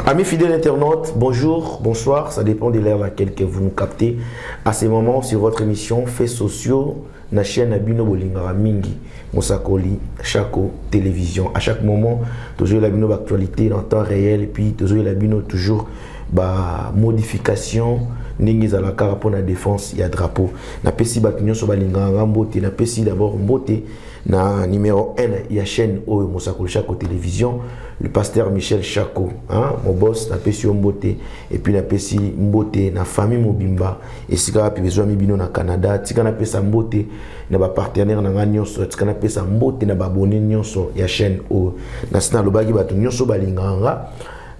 Amis fidèles internautes, bonjour, bonsoir, ça dépend de l'heure à laquelle que vous nous captez. À ce moment, sur votre émission Faits sociaux, na chaîne na bino bolingaka mingi, Mosakoli, Chako Télévision. À chaque moment, toujours la bino actualité en temps réel et puis toujours la bino toujours ba modification ndenge ezalaka kaka mpona défense ya drapeau. Napesi bato nyonso balingaka nga mbote. Napesi d'abord mbote na numéro 1 ya chaîne oyo, Mosakoli Chako Télévision, le pasteur Michel Chako, hein, mon boss. Napesi yo mbote et puis napesi mbote na famille mobimba esika wapi bezwami bino na Canada. Tika napesa mbote na bapartenaire na nga nyonso, tika napesa mbote na baabonnés nyonso ya chaîne oyo. Nasi nalobaki, bato nyonso balingaka nga,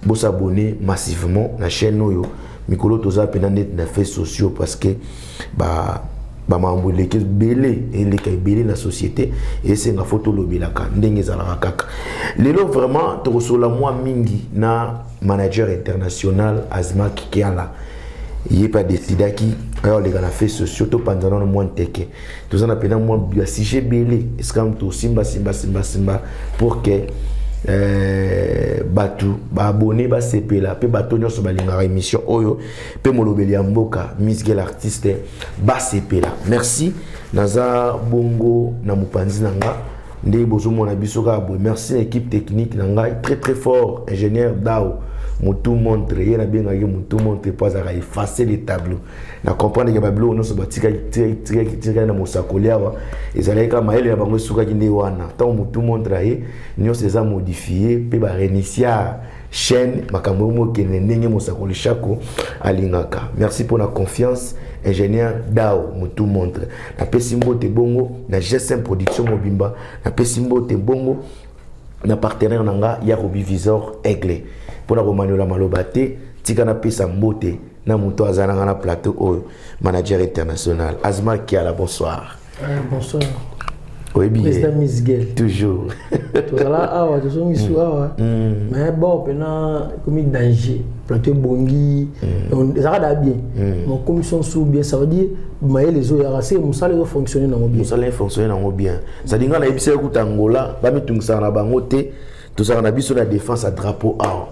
bos'abonner massivement na chaîne oyo. Mikolo toza mpena neti na faits sociaux parce que ba bamakambo eleki ebele, eleka ebele na société, esenga fo tolobelaka ndenge ezalaka kaka. Lelo vraiment tokosola mwa mingi na manager international Azmak Kiala. Ye mpe adecidaki aya oleka na faits sociaux, topanza nano mwa nteke. Toza na mpena mwa basujet ebele esika tosimba simba simba simba pour que bato baabonnés basepela, mpe bato nyonso balingaka émission oyo mpe molobeli ya mboka Misgel artiste basepela. Merci. Naza bongo na mopanzi na nga nde bozomona biso kaka boye. Merci na équipe technique na ngai, très très fort, ingénieur Dao Motu Montre. Ye nabengaki Motu Montre mpo azalaka effacer le tableau na comprendre ke babiloko nyonso batikaki na mosakoli awa ezalaki kaka mayele na bango, esukaki nde wana. Ntango Motu Montre aye, nyonso eza modifié mpe baréinitier chaîne, makambo oyo mokende ndenge Mosakoli Chako alingaka. Merci mpona confiance, ingénieur Dao Motu Montre. Napesi mbote bongo na GSM Production mobimba, napesi mbote bongo na partenaire na nga ya Robi Visor Aigle. Mpona komaniola maloba te, tika napesa mbote na moto aza na nga na plateau oyo, manager international Azma Kiala. Bonsoir. Bonsoir. Oyebi. Président Misgel. Toujours. Tozala awa, tozongi su awa, mais bon, mpena ekomi danger. Plateau ebongi, ezalaka da bien, mais okomi son su bien, ça veut dire mayele ezoyaka se mosala ezofonctionne nango bien. Mosala efonctionne nango bien, c'est-à-dire nga nayebisaki kuta Angola, bamitungisaka na bango te. Tozalaka na biso na défense ya drapeau awa.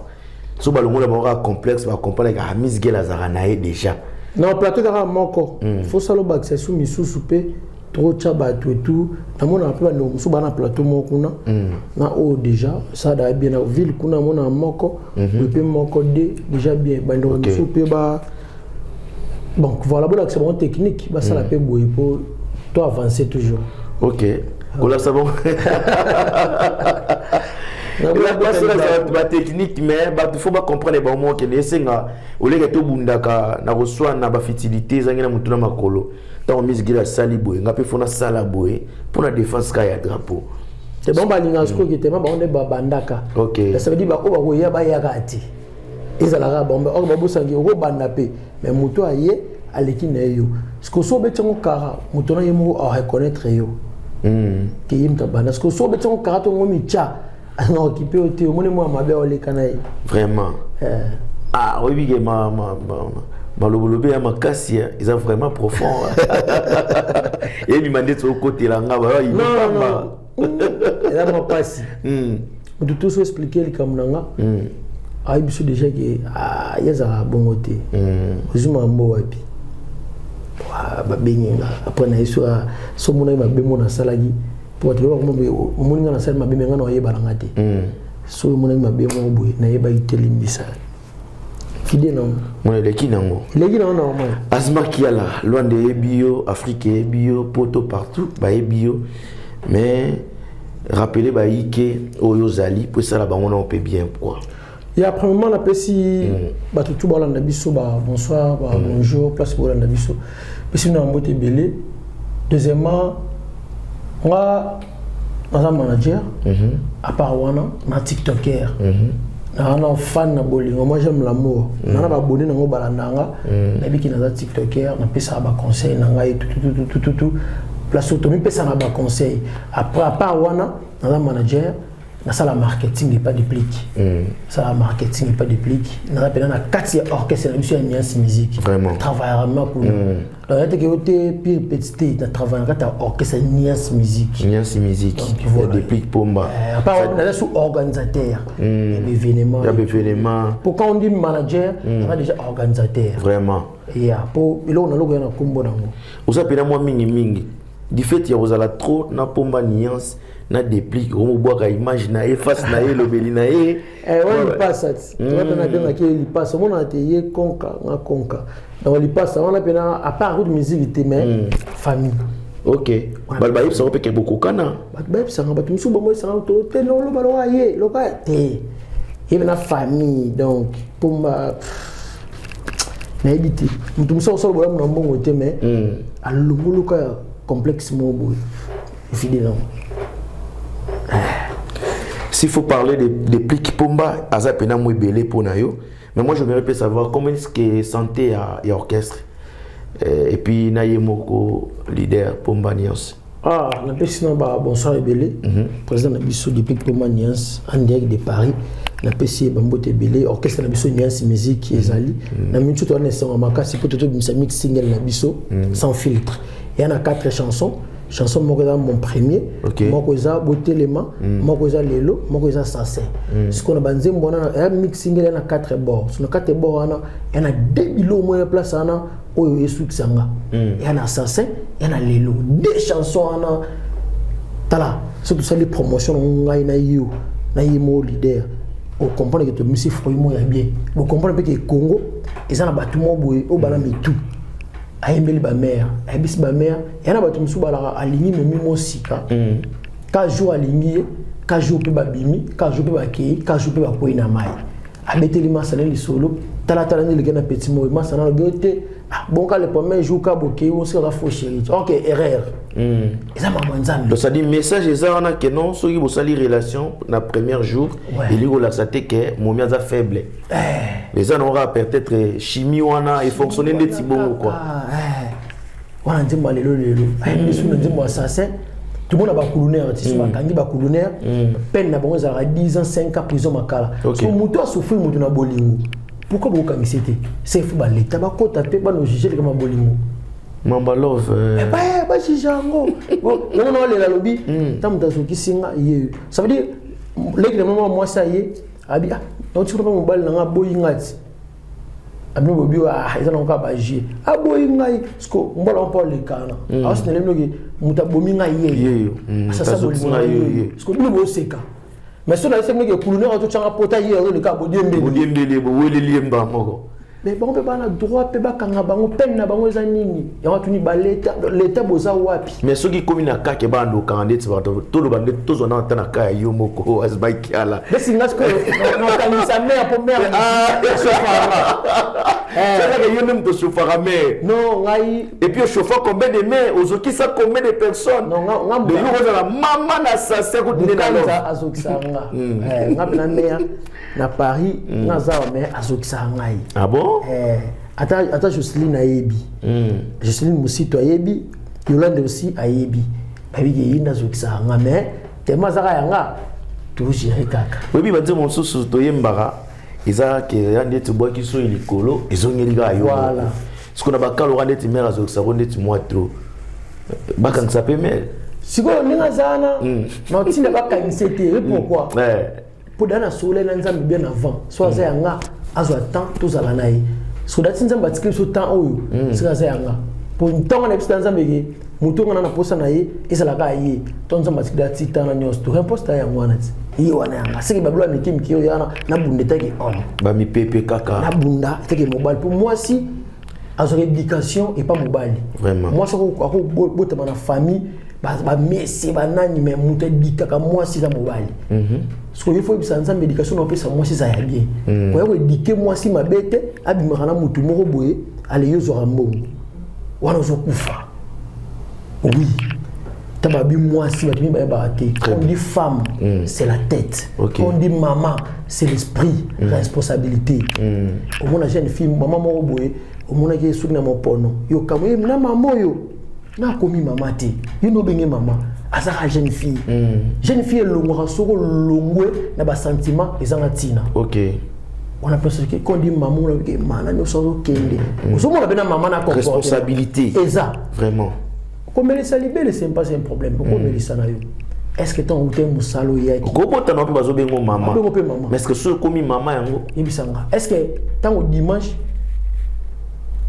So balongola bango kaka complexe, bacomprendre ka Misgel azalaka na ye déjà. Na plateau kaka moko, faut sala obakisa su misusu mpe totya bato etu. Namonaka mpe bandeko mosusu baa na plateau moko kuna na oyo déjà esalaka bien na ville kuna. Namonaka moko boye mpe moko de déjà bien. Bandeko mosusu mpe ba, bon, voilà, bolakisa bango technique, basala mpe boye mpo to avancer toujours. Ok, kolakisa bango batechnique, mais bato faut bacomprendre bango moko. Okende esenga oleke tobundaka na koswana bafutilité ezangi na motu na makolo. Ntango Misgil asali boye, nga mpe fo nasala boye mpona défense kaka ya drapeau. Te, bango balingaka sikoyo tema, bango nde babandaka. Ça veut dire baoyo bakoya bayaka te, ezalaka bango oyo babosangi. Okobanda mpe, mais moto aye aleki na ye yo. Siko so obeti yango kara, moto na ye moko areconnaître yo ke ye moto abanda. Siko so obeti yango kara to ngo mitya na okipe yo te, omoni mwa mabe aoleka na ye. Vraiment. Ah, oyebi ke malobolobi ya makasi eza vraiment profond, eyebima ndeti okotela nga. Bayamba eza mwa mpasi. Moto to so explique likambo na nga, ayebi biso déjà ke ye azalaka bongo te. Ozwi mambo wapi? Babengi nga après na ye so so omonaki mabe mo nasalaki, po bato omoni nga nasali mabe, me nga na oyebana nga te. So omonaki mabe moko boye nayebaki te, limbisa fide nango. Mona eleki nango. Eleki nango normal. Azma Kiala, Lwanda eyebi yo, Afrique eyebi yo, poto partout bayebi yo, mais rappeler bayike oyo ozali mpo esala bango nao mpe bien quoi. Ya, premièrement napesi bato tu balanda biso ba bonsoir, ba bonjour, place bolanda biso, pesi bino na mbote ebele. Deuxièmement, nga naza manager. À part wana, na tiktoker, naza na fan na bolingo. Moi, j'aime l'amour. Nga na baabonnés nango balanda nga, nayebiki naza tiktoker, napesaka baconseil na ngai tutututututu, place oyo tomipesaka baconseil. Après, à part wana, naza manager. Nasala marketing epa Deplick. Nasala marketing epa Deplick. Naza mpena na kati ya orchestre na biso ya Nuance Musique. Vraiment. Travaillera kuna. Donc ya teke yo te pire petit te, na travaille na kati ya orchestre ya Nuance Musique. Nuance Musique. Donc, voilà. Ya Deplick Pomba. À part naza sous organisateur ya l'événement. Ya baévénement. Pourquoi on dit manager? Naza déjà organisateur. Vraiment. Ya po eloko na loko ya na nkombo nango. Oza mpena mwa mingimingi du fait ya kozala trop na Pomba Nuance na Deplick, omobwaka image na ye, face na ye, elobeli na ye. Wana lipasa ti wana mpe nabengaki ye lipasa. Omonaka te ye konka nga konka. Donc lipasa wana mpena, à part route musique te, mais famille. Ok, bato bayebisaka mpe ke bokokana. Bato bayebisanga, bato mosusu bamoyesanga to te, oloba loka ye loka te, ye mpe na famille. Donc Pomba, nayebi te, moto mosusu akosala bolamu na mbongo te, mais alongoluka ya complexe moko boye evide nango. S'il faut parler de Deplick Pomba, aza pena mo ebele mpo na yo, mais moi j'aimerais peut savoir comment est-ce que santé ya orchestre, et puis na ye moko leader Pomba Nuance. Ah, napesi na ba bonsoir ebele. Président na biso Deplick Pomba Nuance en direct de Paris, napesi ye bambote ebele. Orchestre na biso Nuance Musique ezali na minute towana esengo makasi mpo totobimisa mix single na biso Sans filtre. Eya na quatre chansons. Chanson moko eza Mon premier, moko eza Botelema, moko eza Lelo, moko eza Sase. Sikoyo na banzembo wana eya mix single, eya na quatre bord. So na quatre bord wana eya na deux bilo moko ya place wana oyo esukisanga. Eya na Assassin, eya na Lelo, deux chansons wana. Tala, soki tosali promotion nango, ngai na yo na ye mo leader, ocomprendre ke tobimisi fruit moko ya bien. Bocomprendre mpe ke Congo eza na bato moko boye oyo bana mitu ayembeli bamare, ayebisi bamare. Ya na bato mosusu balaka alingi memi mosika ka jour alingi ye, ka jour mpe babimi, ka jour mpe bakei, ka jour mpe bakwei na mai. Abeteli masana lisolo, talatala nde eleki na petit moi masana alobi yo te. Ah, bon, ka le premier jour ka bokei osika aza faux chéri. Ok, erreur eza makambo ya Nzambe. Donc c'est-à-dire message eza wana ke non, soki bosali relation na premier jour, elingi kolakisa te ke momi aza faible. Eza nango kaka peut-être chimie wana efonctionne ndeti bongo quoi. Ah, eh. Wana nzembo ya Lelo. Lelo ayembi su na nzembo Assassin. Tomona bacolonnaire ti so bakangi bacolonnaire, peine na bango ezalaka 10 ans, 5 ans prison Makala. So moto asouffrir, moto na bolingo, pourquoi bokokangisi te? Sefu baleta bakota mpe bano juge likama bolingo. Mamba love. Bajuge yango. Yango na olela alobi ta moto azokisi nga ye, ça veut dire leki na mama mwasi aye abi: "Ah, nauti kuna mpe mobali na nga aboyi nga." Ti abino bobi: "Ah, eza nango kaka bagie, aboyi ngai." Siko mbola mpo alekana aosinele binoki moto abomi ngai ye. Ye yo. Asasa azokisi bolingo ngai na ye, ye. Ye. Siko bino boseka, mais so nayesi binoki ekulunere azotyanga pota ye azoleka bodiembeli. Bodiembeli, boweleli ye mbala moko. Mais bango mpe bana droit mpe bakanga bango, peine na bango eza nini? Yango atuni baleta, leta boza wapi? Mais soki ekomi na kake banda okanga ndeti bato toloba nde tozwa na ata na ka ya yo moko Azbakiala. Besinga sikoyo nakangisa mare mpo mare. Kaka yo nde moto osofaka mare? Non, ngai. Et puis ochauffa combien de mains, ozokisa combien de personnes? Non, nga de yo kozala mama na sase kutu nde na love. Mokanza azokisaka nga. Nga mpe na mare na Paris, nga aza wa mais azokisaka ngai. Ah bon? Ata Joceline ayebi, Joceline Mosito ayebi, Yolande aussi ayebi. Bayebi ke ye nde azokisaka nga, mais tema azaka yanga, togere kaka. Oyebi banzembo mosusu toyembaka eza ke ya ndeti obwaki soyi likolo, ezongeli kaka yo moko. Siko na bakaloka ndeti mare azokisako ndeti mwa trop, bakangisa mpe mare. Sikoyo ndenge aza wana na ntina bakangisa te e, pourquoi? Mpo da na sola na Nzambe bien avant. So aza yanga, azwa temps tozala na ye. So dati Nzambe atikeli biso temps oyo, sika aza yanga mpo ntango na biso na Nzambe ke moto nga na posa na ye ezalaka ye to Nzambe atikeli ati temps na nyonso to reposte yango wana ti ye wana yanga seke babilo ya mike mike oyo wana nabunda etaki homme. Bamipepe kaka. Nabunda etaki mobali mpo mwasi azwaka éducation epa mobali. Mwasi akobotama na famille bamese banani, mais moto edikaka mwasi eza mobali. Soki il faut oyebisa Nzambe éducation na opesa mwasi eza ya bien, koya koéduquer mwasi mabe te, abimaka na motu moko boye ale yo ozwaka mbongo wana ozokufa. Oui, ta babi mwasi bato mingi bayebaka te. Quand on dit femme, c'est la tête. Quand on dit maman, c'est l'esprit, responsabilité. Omona jeune fille, mama moko boye, omonaki ye soki na mopono yo kamwe ye na mama oyo nakomi mama te, ye nde obenge mama. Azaka jeune fille. Jeune fille elongwaka soki olongwe na basentiment ezanga ntina. Wana mpe soki kondi mama olobiki mana nyonso azokende, ozomona mpe na mama na comportement. Responsabilité. Eza Vraiment. Komelisa libele, c'est pas un problème. Okomelisa na yo, est ce que ntango ute mosala oyaki? Okobotana mpe bazobengo mama. Babengo mpe mama. Mais est ce que soki okomi mama yango? Yebisanga, est ce que ntango dimanche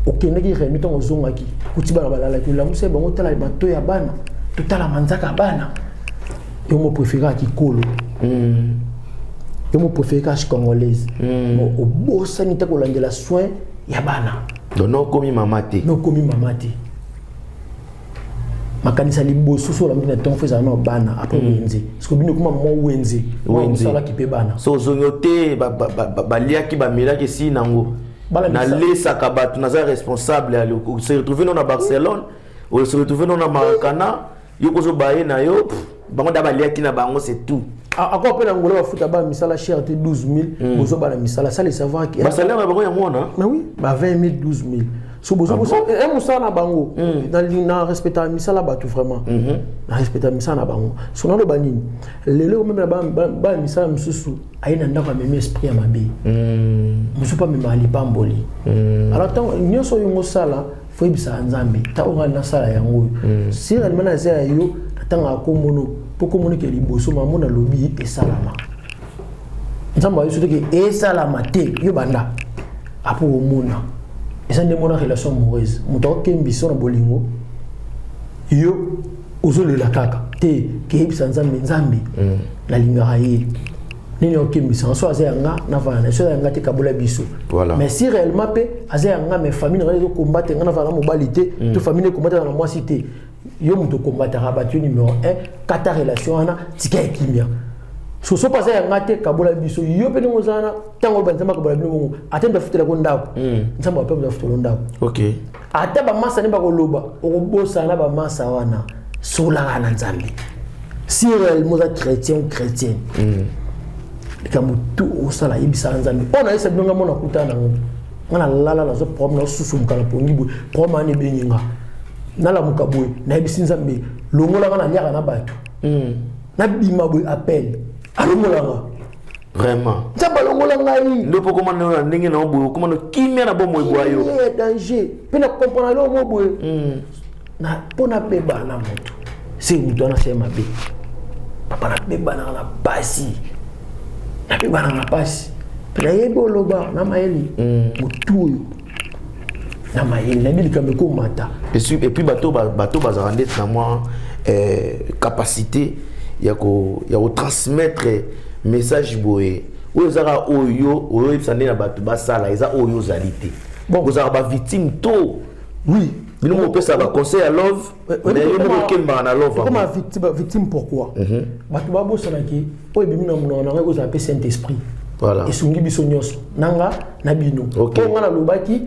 okendaki réunion, ntango ozongaki kuti bana balalaki, olamusa bango, tala mato ya bana, totala manzaka ya bana, yo mo préféré kikolo, yo mo préféré kaka congolaise? Bon, obosani te kolandela soin ya bana. Donc na okomi mama te. Mais okomi mama te. Makanisa liboso so olamuki na ntongo, fo ezala na bana, après wenze, parce que bino okoma mwa wenze mwa Wenze. Mosalaki mpe bana. So ozongi yo te, baliaki, bamelaki, esili nango. Bala Nalesaka bato, naza responsable. Se retrouve no na Barcelone, se retrouve no na Maracana, yo kozobaye na yo, pff, bango da baliaki na bango, c'est tout. Encore mpe na Ngola bafuta bana misala cher te, 12 000. Bozwa bana misala, ça le savoir que Basalaire na bango yango wana. Mais oui, ba 20 000, 12 000. So bozo e mosala na bango, na respecta misala bato vraiment, na respecta misala na bango. So naloba nini? Lelo meme na bana misala mosusu, aye na ndako, amemi esprit ya mabe. Mosusu mpe amemaka lipamboli. Alors ntango nyonso oyo ngosala, fo yebisaka Nzambe ta oyo ngai nasala yango oyo, si réellement naza ya yo, natangaka komono mpo komono ke liboso mamo nalobi esalama. Nzambe ayebi soki esalama te, yo banda apo omona eza nde mona relation amoureuse, moto akokembisa na bolingo, yo ozolela kaka te. Keyebisa Nzambe: Nzambe, nalingaka ye nini, okembisa so aza yanga, navanda na so aza yanga te, kabola biso. Mais si réellement mpe aza yanga, mais famille na ngai ezokombate nga, navanda na mobali te, to famille ekombataka na mwasi te, yo moto okombataka bato, yo numéro 1, kata relation wana, tika ekimia. So mpo aza yanga te, kabola biso. Yo mpe ndenge oza wana, ntango oyo Nzambe akabola bino bongo, ata moto afutelako ndako, Nzambe ape moto afutela ndako. Ata bamasa nde bakoloba, okobosana na bamasa wana, solaka na Nzambe. Si réellement oza chrétien ou chrétienne, likambo tu osala, yebisaka Nzambe. Oyo nayesa bino, nga mona kuta nango, nga nalala, nazwa problème, nazosusumuka na pongi boye, problème wana ebengi nga, nalamuka boye, nayebisi Nzambe: longolanga, naliaka na bato, nabima boye, appel alongolanga. Vraiment. Nzambe alongola ngai. Nde mpo koma na ndenge na yo boye, okoma na kimia na bomoi bwa yo. Ya danger mpe na comprendre eloko mo boye na mpo nabeba na moto, se moto wana se mabe. Papa, nabebanaka na pasi, nabebanaka na pasi mpe nayebi oloba na mayele motu oyo na mayele, nayebi likambo ekomata. Et puis bato bazalaka ndeti na mwa capacité ya kotransmettre message boye oyo ezaka oyo oyoyebisa nde na bato basala, eza oyo ozali te. Bon. Kozalaka bavictime to Oui. bino mopesa baconseil ya love, mais yo moko okembaka na love Okoma yango. victime, victime pourquoi? Bato babosanaki oyo ebimi na monoko na ngai, kozala mpe Saint Esprit esungi biso nyonso, nanga na bino. Mpo nga nalobaki,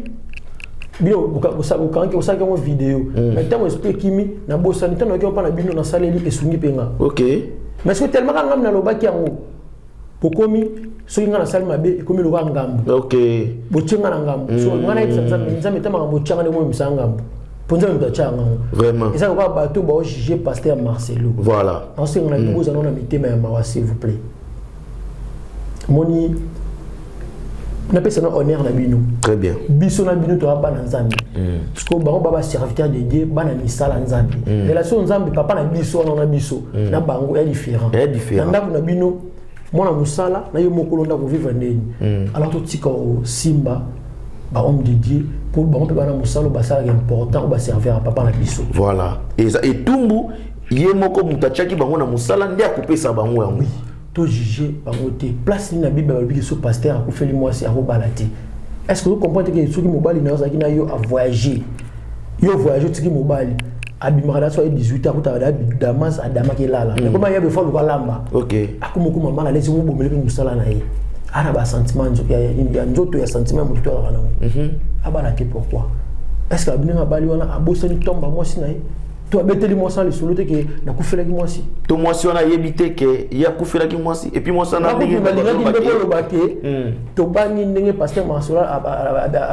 bino bokangi, osalaki yango video, mais ntango esprit ekimi, nabosani. Ntango nayoki mpa na bino, nasaleli, esungi mpe nga. Mais soki tellement kaka ngami nalobaki yango, bokomi soki nga nasali mabe, ekomi lokola ngambo. Botie nga na ngambo. So nga nayebisa Nzambe: Nzambe, ta makambo otianga nde moyebisa ngambo, mpo Nzambe moto atia yango. Eza lokola bato baojuge pasteur Marcelo. Naosenga na bino, bozala na mitema ya mawa, s'il vous plaît. Moni napesa na honneur na bino. Très bien. Biso na bino toya bana Nzambe, parce que bango ba baserviteur de Dieu, bana misala Nzambe. Relation Nzambe papa na biso wana na biso na bango ya différent. Ya différent. Na ndako na bino, mwana mosala na yo mokolo ndako vivre ndeni. Alors totika kosimba bahomme de Dieu, mpo bango mpe bana mosala oyo basalaka important, oyo baservir ya papa na biso. Voilà, eza etumbu ye moko moto atiaki bango na mosala nde akopesa bango yango. Tojuge bango te. Place nini na Bible balobiki so pasteur akufeli mwasi akobala te? Est ce que ocomprendre te ke soki mobali na yo azalaki na yo, avoyage, yo voyage, otiki mobali, abimaka na so aye 18, akutaka da damas adamaki elala, mais koma ye befa luka lamba, akoma okoma mal à l'aise, mobomeli mpe mosala na ye, ana basentiment ya nzoto, ya sentiment ya motu to azalaka nango, abala te. Pourquoi? Est ce que abinenge abali wana abosani tomba mwasi na ye? To abeteli mwasi wana lisolo te ke nakufelaki mwasi. To mwasi wana ayebi te ke ye akufelaki mwasi, et puis mwasi wana ndenge balingaki nde koloba ke tobangi ndenge pasteur Marcelo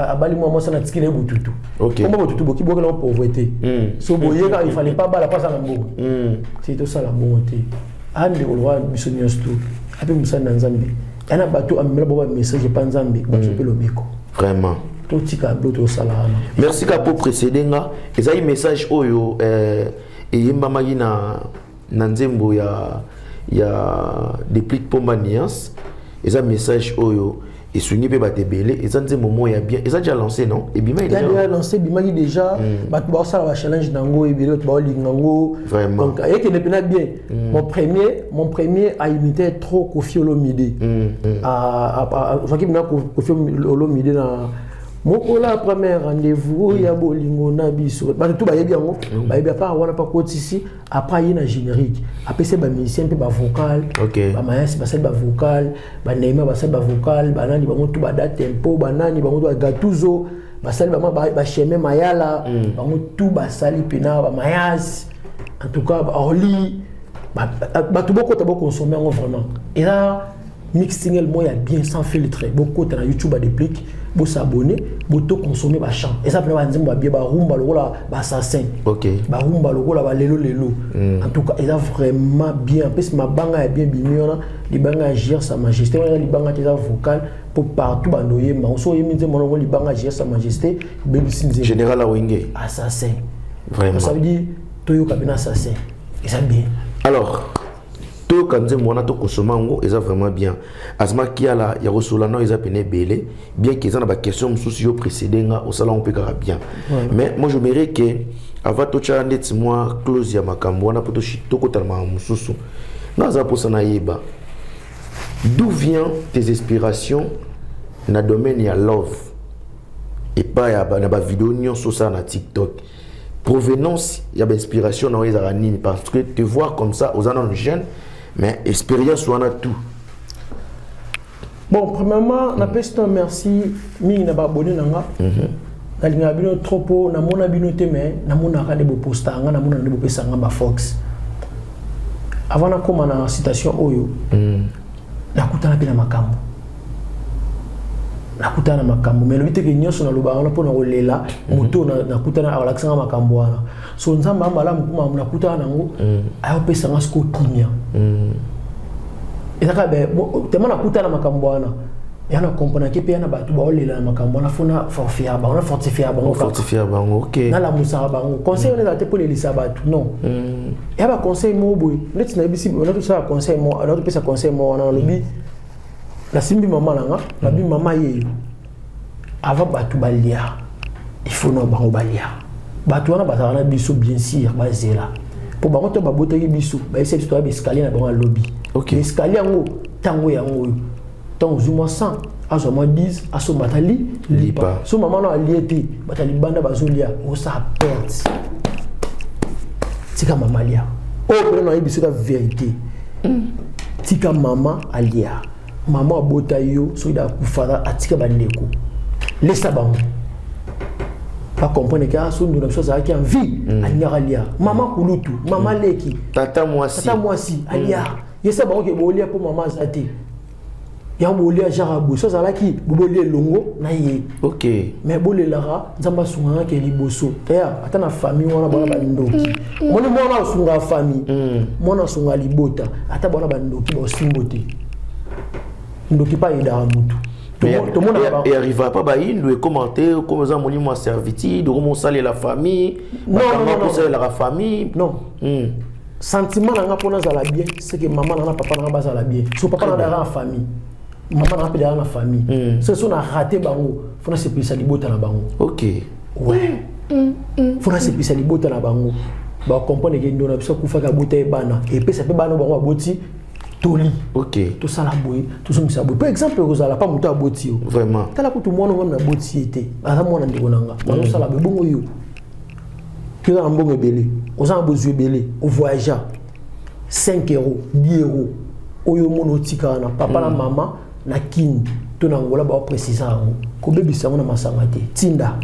abali mwa mwasi, na tikili ye botutu. Kombo botutu boki bokela pauvreté. So boyeka, il fallait pas bala mpasa na mbongo. Ti tosala bongo te. Andeko lokola biso nyonso tu ape mosali na Nzambe, ya na bato amemela bo bamessage epa Nzambe, bato mpe lobiko. Vraiment. Totika bilo tosala wana. Merci ka po précédé nga. Ezali message oyo eyembamaki na nzembo ya Déplique Pomba Nuance. Eza message oyo esungi mpe bato ebele. Eza nzembo moko ya bien. Eza déjà lancé, non? Ebima? Ya déjà lancé, ebimaki déjà. Bato baosala bachallenge nango ebele, bato baolinga yango. Vraiment. Donc ekende mpena bien. Mon premier a imité trop Kofi Olomide. Ozwaki mpena Kofi Olomide na mokola premier rendez-vous ya bolingo na biso. Bato tu bayebi yango, bayebi apart wana mpa kotisi. Après aye na générique, apesi bamusicien mpe bavocal. Bamayasi basali bavocal, baneima basali bavocal, banani bango tu bada tempo, banani bango tu bagatuzo basali, bacheme mayala bango tu basali mpena bamayasi. En tout cas, baorli bato bokota bokonsome yango. Vraiment, eza mix single moko ya bien, sans filtre. Bokota na YouTube ya Déplique, bosabone, botoconsome bachant. Eza mpena banzembo babie, barumba lokola baassassin, barumba lokola balelo lelo. En tout cas, eza vraiment bien. Mpesi mabanga ya bien bimi wana, libanga ya Gire Sa Majesté wana, eza libanga te, eza vocal mpo partout bando oyemba. So oyembi nzembo wana, libanga ya Gire Sa Majesté, obebisi nzembo. Général Awenge. Assassin. Vraiment. Ça veut dire toyoka bino assassin, eza bien. Alors toyoka nzembo wana, tokosoma yango, eza vraiment bien. Azma Kiala ya kosola nao eza pene ebele, bien ke eza na baquestion mosusu yo précédé nga, osala yango mpe kaka bien. Mais moi, j'aimerais que avant totya ndeti mwa close ya makambo wana mpo tokotala makambo mosusu, nga aza mposa nayeba d'où vient tes inspirations na domaine ya love, epai ya na bavideo nyonso osala na TikTok. Provenance ya bainspiration na yo ezalaka nini? Parce que te voir comme ça, oza nano jeune, mais expérience wana tout. Bon, premièrement, napesi to merci mingi na baabonné na nga. Nalingaka bino trop mpo namona bino te, mais namonaka nde boposta nga, namona nde bopesa nga bafox. Avant nakóma na citation oyo, nakutana mpe na makambo, nakutana na makambo, mais elobi teke nyonso nalobaka wana mpona kolela moto. Nakutana, alakisanga makambo wana. So Nzambe amalamu mpo makambo nakutana nango, ayopesanga siko kimia. Ezaka tema nakutana na makambo wana, ya na comprendre mpe ya na bato baolela na makambo wana, fona fortifier bango, na fortifier bango kaka. Fortifier bango, ok. Nalamusaka bango. Conseil wana ezala te mpo lelisa bato, non. Ya baconseil moko boye neti nayebisi, natosala conseil moko, natopesa conseil moko wana. Nalobi, nasimbi mama na nga, nabi mama yeyo, avant bato balia, il faut na bango balia. Bato wana bazalaka na biso, bien sûr bazela mpo bango to babotaki biso, bayebisa biso toya baescalier na bango ya lobi. Escalier yango, ntango yango oyo, ntango ozwi mwa 100, azwa mwa 10, asomba ata li Lipa. So mama no alie te, bato ya libanda bazolia, osala perte. Tika mama alia. Oyo mpena nayebi soki vérité, tika mama alia. Mama abota yo, soki da akufa, atika bandeko, lesa bango bacomprendre ke so ndeko na biso azalaki en vie, alingaka alia. Mama kulutu, mama leki, tata mwasi, tata mwasi alia. Yesa bango ke bolia mpo mama aza te, yango bolia genre boye. So azalaki, bobolia elongo na ye. Mais bolelaka Nzambe asungaka ke liboso eya ata na famille wana bana bandoki. Moni mwana asungaka famille, mwana asungaka libota, ata bana bandoki baosimbo te. Ndoki mpe ayedaka motu. Tomonaka Et arriva pas bayindu ekoma te, comme eza molimo ya servitude, okoma osalela famille. Non, non, non, non. Kosalelaka famille. Non. Sentiment na nga mpo nazala bien, c'est que mama na nga na papa na nga bazala bien. So papa na nga na famille, mama na nga mpe daka na famille. So na raté bango, fo nasepelisa libota na bango. Ouais, fo nasepelisa libota na bango, bacomprendre ke ndo na biso akufaki, abota ye bana, epesa mpe bana bango baboti toli. Tosala boye, tozongisa boye. Par exemple, ekozala pa moto aboti yo. Tala kutu mwana ngami naboti ye te, aza mwana ndeko na nga, bazosala boye. Bongo yo ki oza na mbongo ebele, oza na bozwi ebele, ovoyagea 5 euro, 10 euro oyo omona otikaka na papa na mama na Kini to na Ngola, baoprécisa yango, kobebisa yango na masanga te. Tinda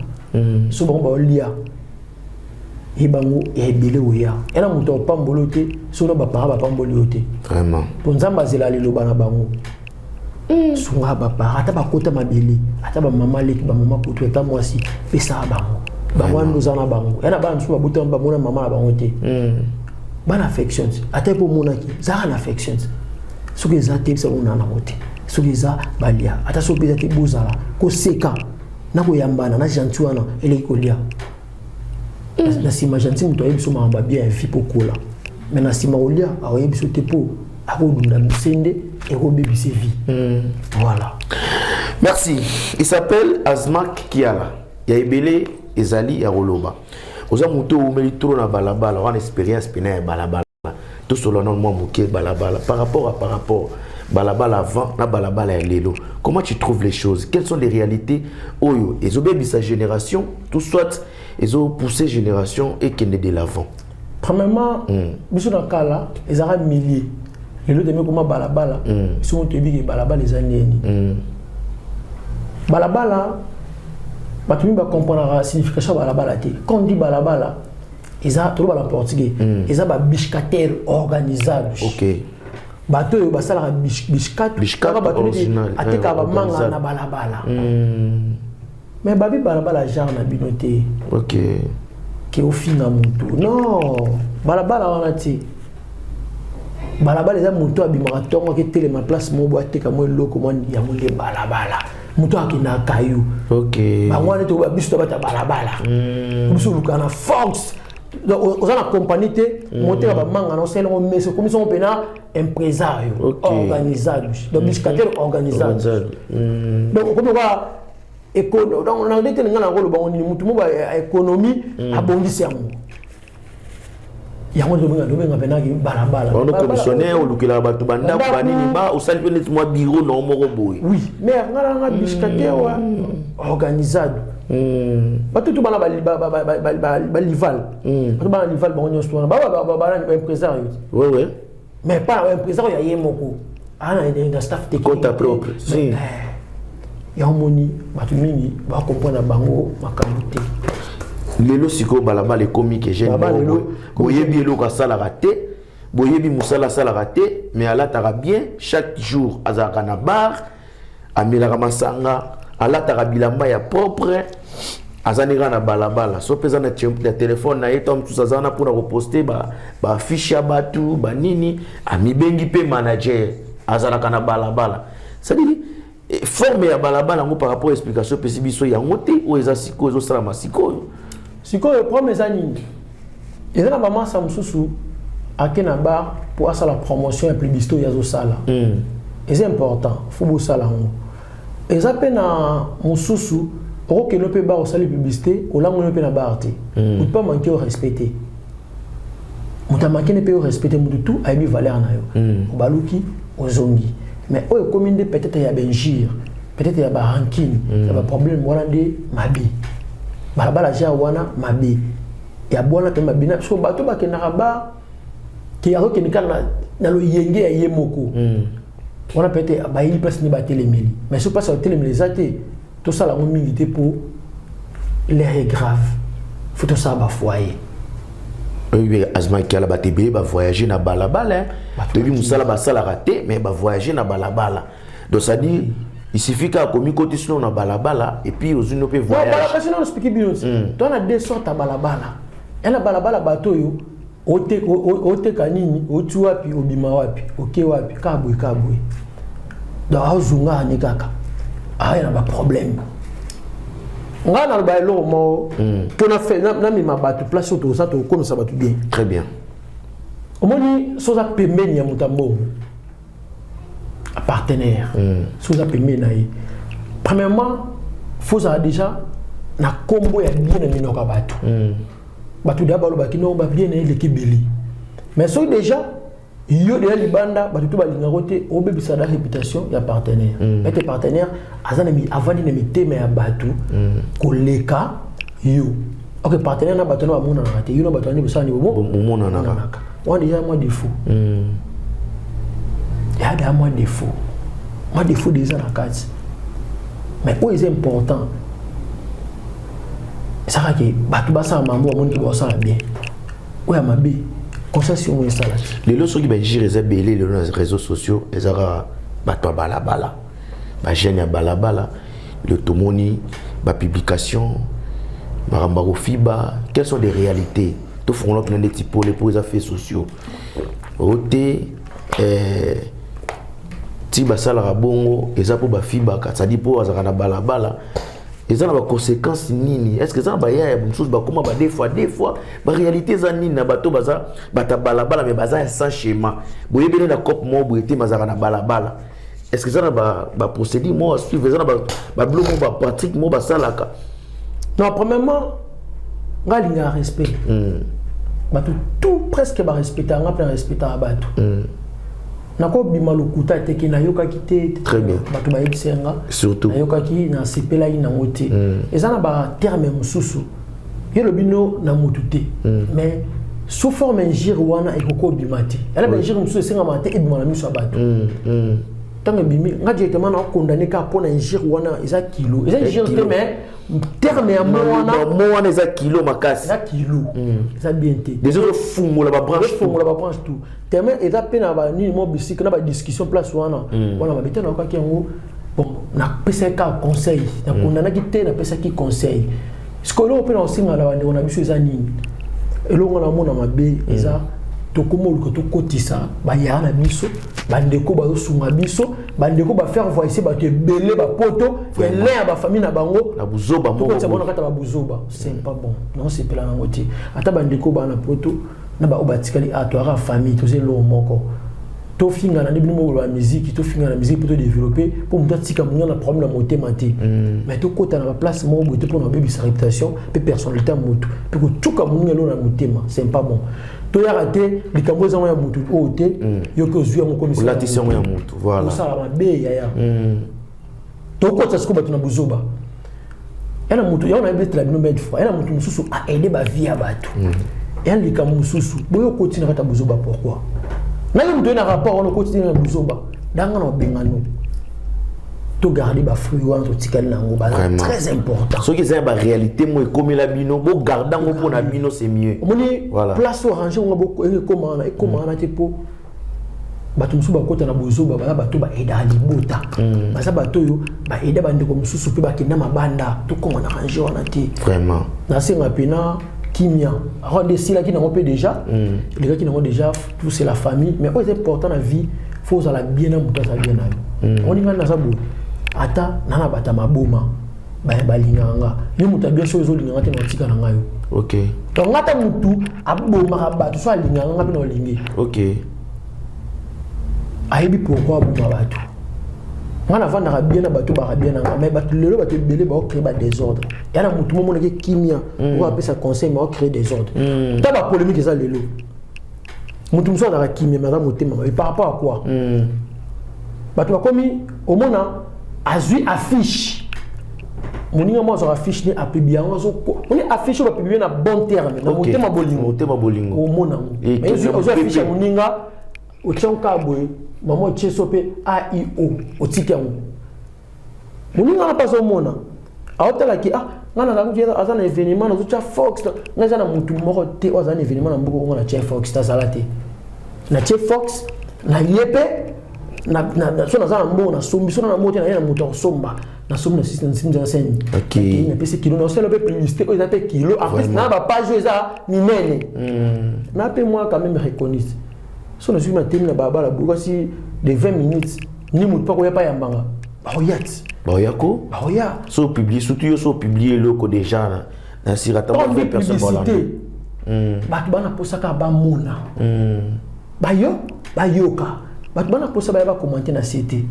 so bango baolia. Ye bango ya ebele oya ya na moto apamboli yo te, soki na baparent bapamboli yo te. Vraiment. Mpo Nzambe azela liloba na bango. Sunga baparent, ata bakota mabele, ata bamama leki, bamama kutu, ata mwasi, pesaka bango. Bango wana oza na bango ya na bana mosusu babotama, bamona mama na bango te. Bana affection, ata mpo omonaki, zalaka na affection. Soki eza te, bisa bango na nango te. Soki eza, balia. Ata soki mpe eza te, bozala koseka na koyambana na gentil wana eleki kolia. Na nsima gentil, moto ayebi biso makambo ya bien ya vie mpo kola, mais na nsima kolia akoyebi biso te, mpo akodunda mosende, ekobebisa vie. Voilà. Merci. Il s'appelle Azmak Kiala. Ya ebele ezali ya koloba. Oza moto oumeli trop na balabala, wana expérience pena ya balabala. Tosolola nano mwa moke balabala par rapport balabala avant na balabala ya lelo. Comment tu trouves les choses? Quelles sont les réalités oyo ezobebisa génération, tout soit ezopousser génération ekende de l'avant? Premièrement, biso na kala ezalaka milieu. Lelo temi koma balabala. Biso moto toyebi ke balabala eza ndeni. Balabala, bato mingi bacomprendraka signification ya balabala te. Quand on dit balabala, eza, toloba na portugais, eza babiscateur organisados. Bato oyo basalaka biscato. Biscato. Kaka bato neti original, atekaka bamanga organisado. Na balabala. Mais babi balabala genre na bino te ke ofinga motu. Non, balabala wana te. Balabala eza motu abimaka ntongo, aketelema place moko boye, ateka mwa eloko mwa, yango nde balabala. Motu akendaka kayu. Bango wana tokoba biso tobata balabala. Biso olukaka na force. Donc, oza na compagnie te, moteka bamanga na osala yango mese, okomisi yango mpena impresario. Organisados, donc biscateur organisados. Organizado. Donc okomi oka donc na ndenge nga na koloba ngo nini, mutu moko ya économie abongisi yango, yango tobenga mpenaki balabala. Wana Balabala. Commissionnaire olukelaka bato bandako. Bandako. Banini ba osali mpe neti mwa bureau na yo moko boye. Oui, mais nga nanga biscateur wa organisado. Bato tu bana balival, bato bana lival, bango nyonso wana baimpresario. Ouais. Mais pas impresario ya ye moko, ana na staff technique. Compte propre, si. Yango moni bato mingi bacomprendre na bango makambo te. Lelo sikoyo balabala ekomi ke jeune Balabala moko lelo, boye, boyebi eloko asalaka te, boyebi mosala asalaka te, mais alataka bien chaque jour, azalaka na bar, amelaka masanga, alataka bilamba ya propre, aza ndenge na balabala. So mpe eza na telefone na ye to mosusu, aza wana mpona koposte baaffiche ya bato banini, amibengi mpe manager, azalaka na balabala. C'est-à-dire forme ya balabala yango, par rapport à explication epesi biso yango te, oyo eza sikoyo, ezosalama sikoyo. Sikoyo problème eza nini? Eza na bamasa mosusu ake na bar mpo asala promotion ya publicité oyo azosala. Eza important, fo bosala yango. Eza mpe na mosusu okokende mpe bar, osali publicité, olangoli mpe na bar te. Motu mpe amanke yo respect te, moto amanke ne mpe yo respect te. Motu tu ayebi valeur na yo. Obaluki, ozongi. Mais oyo ekomi nde peut-être ya bainjure, peut-être ya barancune, ya baproblème, wana nde mabe. Balabala genre wana mabe ya bwana mpe mabe na so. Bato bakendaka bar ke akokende kaka na loyenge ya ye moko wana, peut-être bayebi place nde batelemeli. Mais so place batelemeli eza te, tosala yango mingi te, mpo l'heure est grave, faut tosala bafoyer. Oyebi, Azma Kiala, bato ebele bavoyage na balabala, hein. Bato Toyebi bakimi. Mosala basalaka te, mais bavoyage na balabala. Donc c'est-à-dire il suffit kaka komi koti sino na balabala et puis ozwi no mpe Non, voyage. Kasi nano expliquer bino ti to na deux sortes ya balabala. Ya na balabala, bato oyo oteka nini, oti wapi, obima wapi, oke wapi, kaka boye, kaka boye. Donc azonga ani kaka aya na baproblème. Ngai naloba eloko moko mpo namema bato place oyo toza, tokomisa bato bien. Très bien. Omoni, so oza pembeni ya moto ya mbongo, partenaire, so oza pembeni na ye, premièrement faut ozala déjà na nkombo ya bien na minoko ya bato. Bato deya balobaki no babien na ye eleki ebele. Mais soki déjà yo deya libanda, bato to balingako te, obebisa da réputation ya partenaire. Ete partenaire aza na avandi na mitema ya bato koleka yo. Ok, partenaire na bato na bamonanaka te, yo na bato wana bosala ni Bomonanaka. Wana déjà mwa défaut ya deya mwa défaut déjà na kati. Mais oyo eza important, Ezalaki bato basala mambo, bamoni ke basala bien, oyo ya mabe, conscience yango esala te. Lelo soki bainjure eza ebele lelo na réseaux sociaux, eza kaka bato ya balabala, bajeune ya balabala. Le tomoni bapublication, makambo ya kofiba. Quelles sont des réalités? Tofongola mpena ndeti pole mpo eza fait sociaux oyo te. Ti basalaka bongo, eza mpo bafibaka, c'est-à-dire mpo bazalaka na balabala. Eza na baconséquence nini? Est ce que eza na bayaya mosusu bakóma ba deux fois deux fois? Baréalité eza nini na bato baza bato ya balabala, mais baza ya sans schéma? Boyebeli na cope moko boye te, bazalaka na balabala. Est ce que eza na baprocédure moko à suivre? Eza na babilo moko, bapratique moko basalaka? Non, premièrement, nga alingaka respect. Bato tout presque barespectaka nga, mpe narespectaka bato. Nakobima lokuta te ke nayokaki te. Très bien. Bato bayebisi nga. Surtout. Nayokaki, nasepelaki nango te. Eza na baterme mosusu, yo lobi no na motu te, mais sous forme injure wana ekoki obima te. Yana bainjure mosusu esengama te ebima na miso ya bato. Ntango ebimi, nga directement nakondane kaka mpo na injure wana. Eza kilo, eza injure te, mais terme ya mo wana. Mo wana eza kilo makasi. Eza kilo, eza bien te. Déjà ozofungola babranche. Ofungola babranche tout. Terme eza mpe na banini mo bisika na badiscussion place wana. Wana mabe te, nayokaki yango. Bon, napesaki kaka conseil, nakondanaki te, napesaki conseil. Sikoyo eloko mpe na kosenga na bandeko na biso eza nini? Eloko nga namona mabe eza tokóma oluka tokotisa bayaya na biso, bandeko bazosunga biso, bandeko bafaire voici bato ebele bapoto elin ya bafamille na bango. Na buzoba moko. Tokotisa bango na kati ya babuzoba, c'est pas bon. Naosepela nango te. Ata bandeko baa na poto na baoyo batikali a toyaka famille, toza eloko moko. Tofingana nde bino moko ba musique, tofingana musique mpo todéveloppe, mpo moto atika moninga na problème na motema te. Mais tokɔta na baplace moko boye te mpona kobebisa réputation mpe personnalité ya motu, mpe kotuka moninga eloko na motema, c'est pas bon. Toyaka te likambo ezango ya motu oyo te, yoki ozwi yango. Olatisi yango ya motu, voilà. Osala mabe, yaya. Tokɔta sikoyo bato na buzoba ya na motu yango. Nayebetela bino maintes fois, ya na motu mosusu aide bavie ya bato, ya likambo mosusu boyo okoti na kati ya buzoba. Pourquoi ngai moto oye na rapport wana okoti na buzoba danga na babengano? Togarde bafruit wana totikali nango, baza très important. Soki eza ya baréalité mo ekomela bino, bogarde yango mpo na bino, c'est mieux. Omoni place orange ngo ekoma wana, ekoma wana te, mpo bato mosusu bakota na bozoba. Baza bato baaidaka libota, baza bato oyo baaida bandeko mosusu mpe bakenda mabanda. Tokóma na range wana te. Vraiment. Nasenga mpena kimia. Awa nde esilaki nango mpe déjà, elekaki nango déjà. Tout c'est la famille, mais oyo eza important na vie, faut ozala bien na moto aza bien na yo. Omoni ngai naza boye, ata na na bato ya maboma balingaka nga. Yo moto ya bien, soki ozolinganga te, na otika na ngai yo. Donc nga, ata motu abomaka bato, so alingaka nga mpe na olingi. Ayebi pourquoi aboma bato. Nga navandaka bien na bato, baka bien na nga. Mais bato lelo, bato ebele baocrée badésordre. Ya na motu momonaki kimia oyo apesa conseil, mais aocrée désordre. Ta bapolémique eza lelo, motu mosusu azalaka kimia, mais aza motema mabe. Par rapport à quoi? Bato bakomi omona azwi affiche, moninga mo azwaka affiche ne, apublie yango, azomoni affiche oyo bapublie na bon terme, na motema bolingo. Motema bolingo. Omona yango, ozwi affiche ya moninga, otia yango kaka boye, mama otie so mpe aio, otiki yango. Moninga wana mpe azomona, aotalaki: ah, ngai nazalaki aza na événement, nazotia fox. Ngai eza na motu moko te oyo aza na événement na mboka kongo natie fox. Tazala te, natie fox na ye mpe. So naza na mbongo, nasombi. So na mbongo te, naye na moto akosomba, nasombi na scène, napesi kilo, nasala mpe publicité oyo eza mpe kilo. En plus na bapage oyo eza minene, na mpe moi quand même reconnu. So nazwi matemi na balabala boye, kasi de 20 minutes ni motu mpa koya pa yambanga, bakoya ti. Baoya ko. Bakoya. So publie, surtout yo, so publie eloko déjà na sira ata mwa personne. Publicité, bato bana posaka bamona, bayo bayoka, bato bana posa baya bakomante na se te.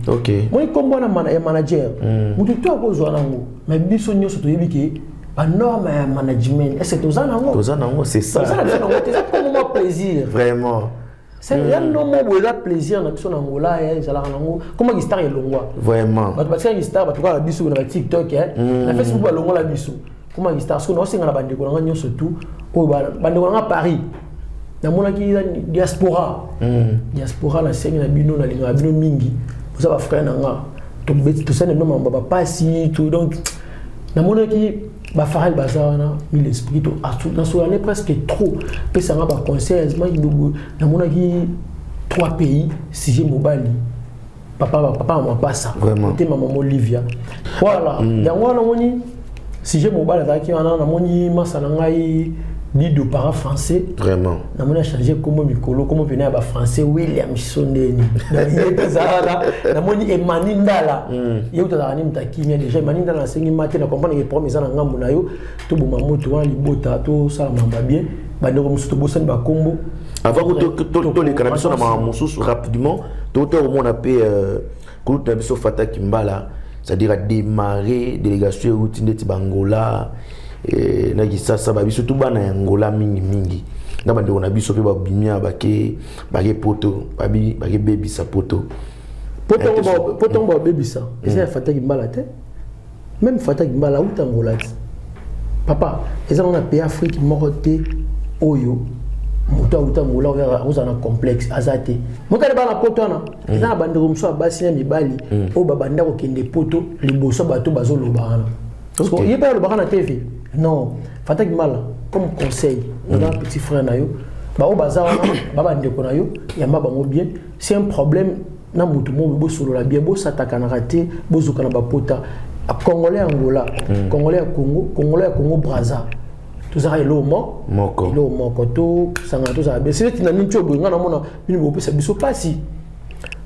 Moni nkombo wana ya manager, motu to akozwa nango, mais biso nyonso toyebi ke banorme ya management, est ce que toza nango? Toza nango, c'est ça. Toza na biso nango te. Eza kombo mwa plaisir. Vraiment. Ya nomo boye, eza plaisir na biso na Ngola, ezalaka nango komaki star elongwa. Bato batikaki star, bato kaka biso na baTikTok, na Facebook, balongola biso komaki star. Soki naosenga na bandeko na nga nyonso tu oyo, bandeko na nga Paris, namonaki diaspora, diaspora, nasengi na bino, nalingaka bino mingi, boza bafrère na nga, tosali na bino mambo bapasi tout. Donc namonaki Bafarel baza wana, mille esprit to nasolane presque trop, pesanga baconseil. Namonaki trois pays, sujet mobali, papa, papa mapasa te, mama Olivia, voilà. Yango wana namoni sujet mobali azalaki wana. Namoni masa na ngai Dido, para français. Vraiment. Namoni achange kombo mikolo, kombo pene ya bafrançais, William Sondeni, ye mpe eza wana. Namoni Emani Ndala, ye kuta azalaka ni moto akimia déjà. Emani Ndala, nasengi ma te na comprendre ke problème eza na ngambo na yo. Toboma moto wana, libota, tosala mambo ya bien. Bandeko mosusu tobosani bakombo. Avant toleka na biso na makambo mosusu, rapidement tota komona mpe kulutu na biso Fataki Mbala, c'est-à-dire adémarré délégation euti ndeti bangola na Kisasa, babiso tu bana ya Ngola mingimingi na bandeko na biso mpe babimia, bake poto, bakebebisa poto. Poto yango babebisa eza ya Fataki Mbala te. Même Fataki Mbala auta Ngola te, papa. Eza ngo na pays Afrique moko te oyo moto auta Ngola oyo akozala na complexe aza te. Mokali bana poto wana eza na bandeko mosusu ya basi na mibali oyo babanda kokende poto liboso bato bazoloba wana. Ye mpe alobaka na TV. Non, Fataki Mbala, comme conseil, naza petit frère na yo. Bao baza wana, babandeko na yo, yamba bango bien. C'est un problème na motu moko, bosolola bien, bosatakanaka te, bozoka na bapota. Congolais ya Angola, Congolais ya Congo, Congolais ya Congo Braza, tozalaka eloko moko. Eloko moko, tosangana, tozala bien. Sete na nini ti oboye ngai namona bino bopesa biso mpasi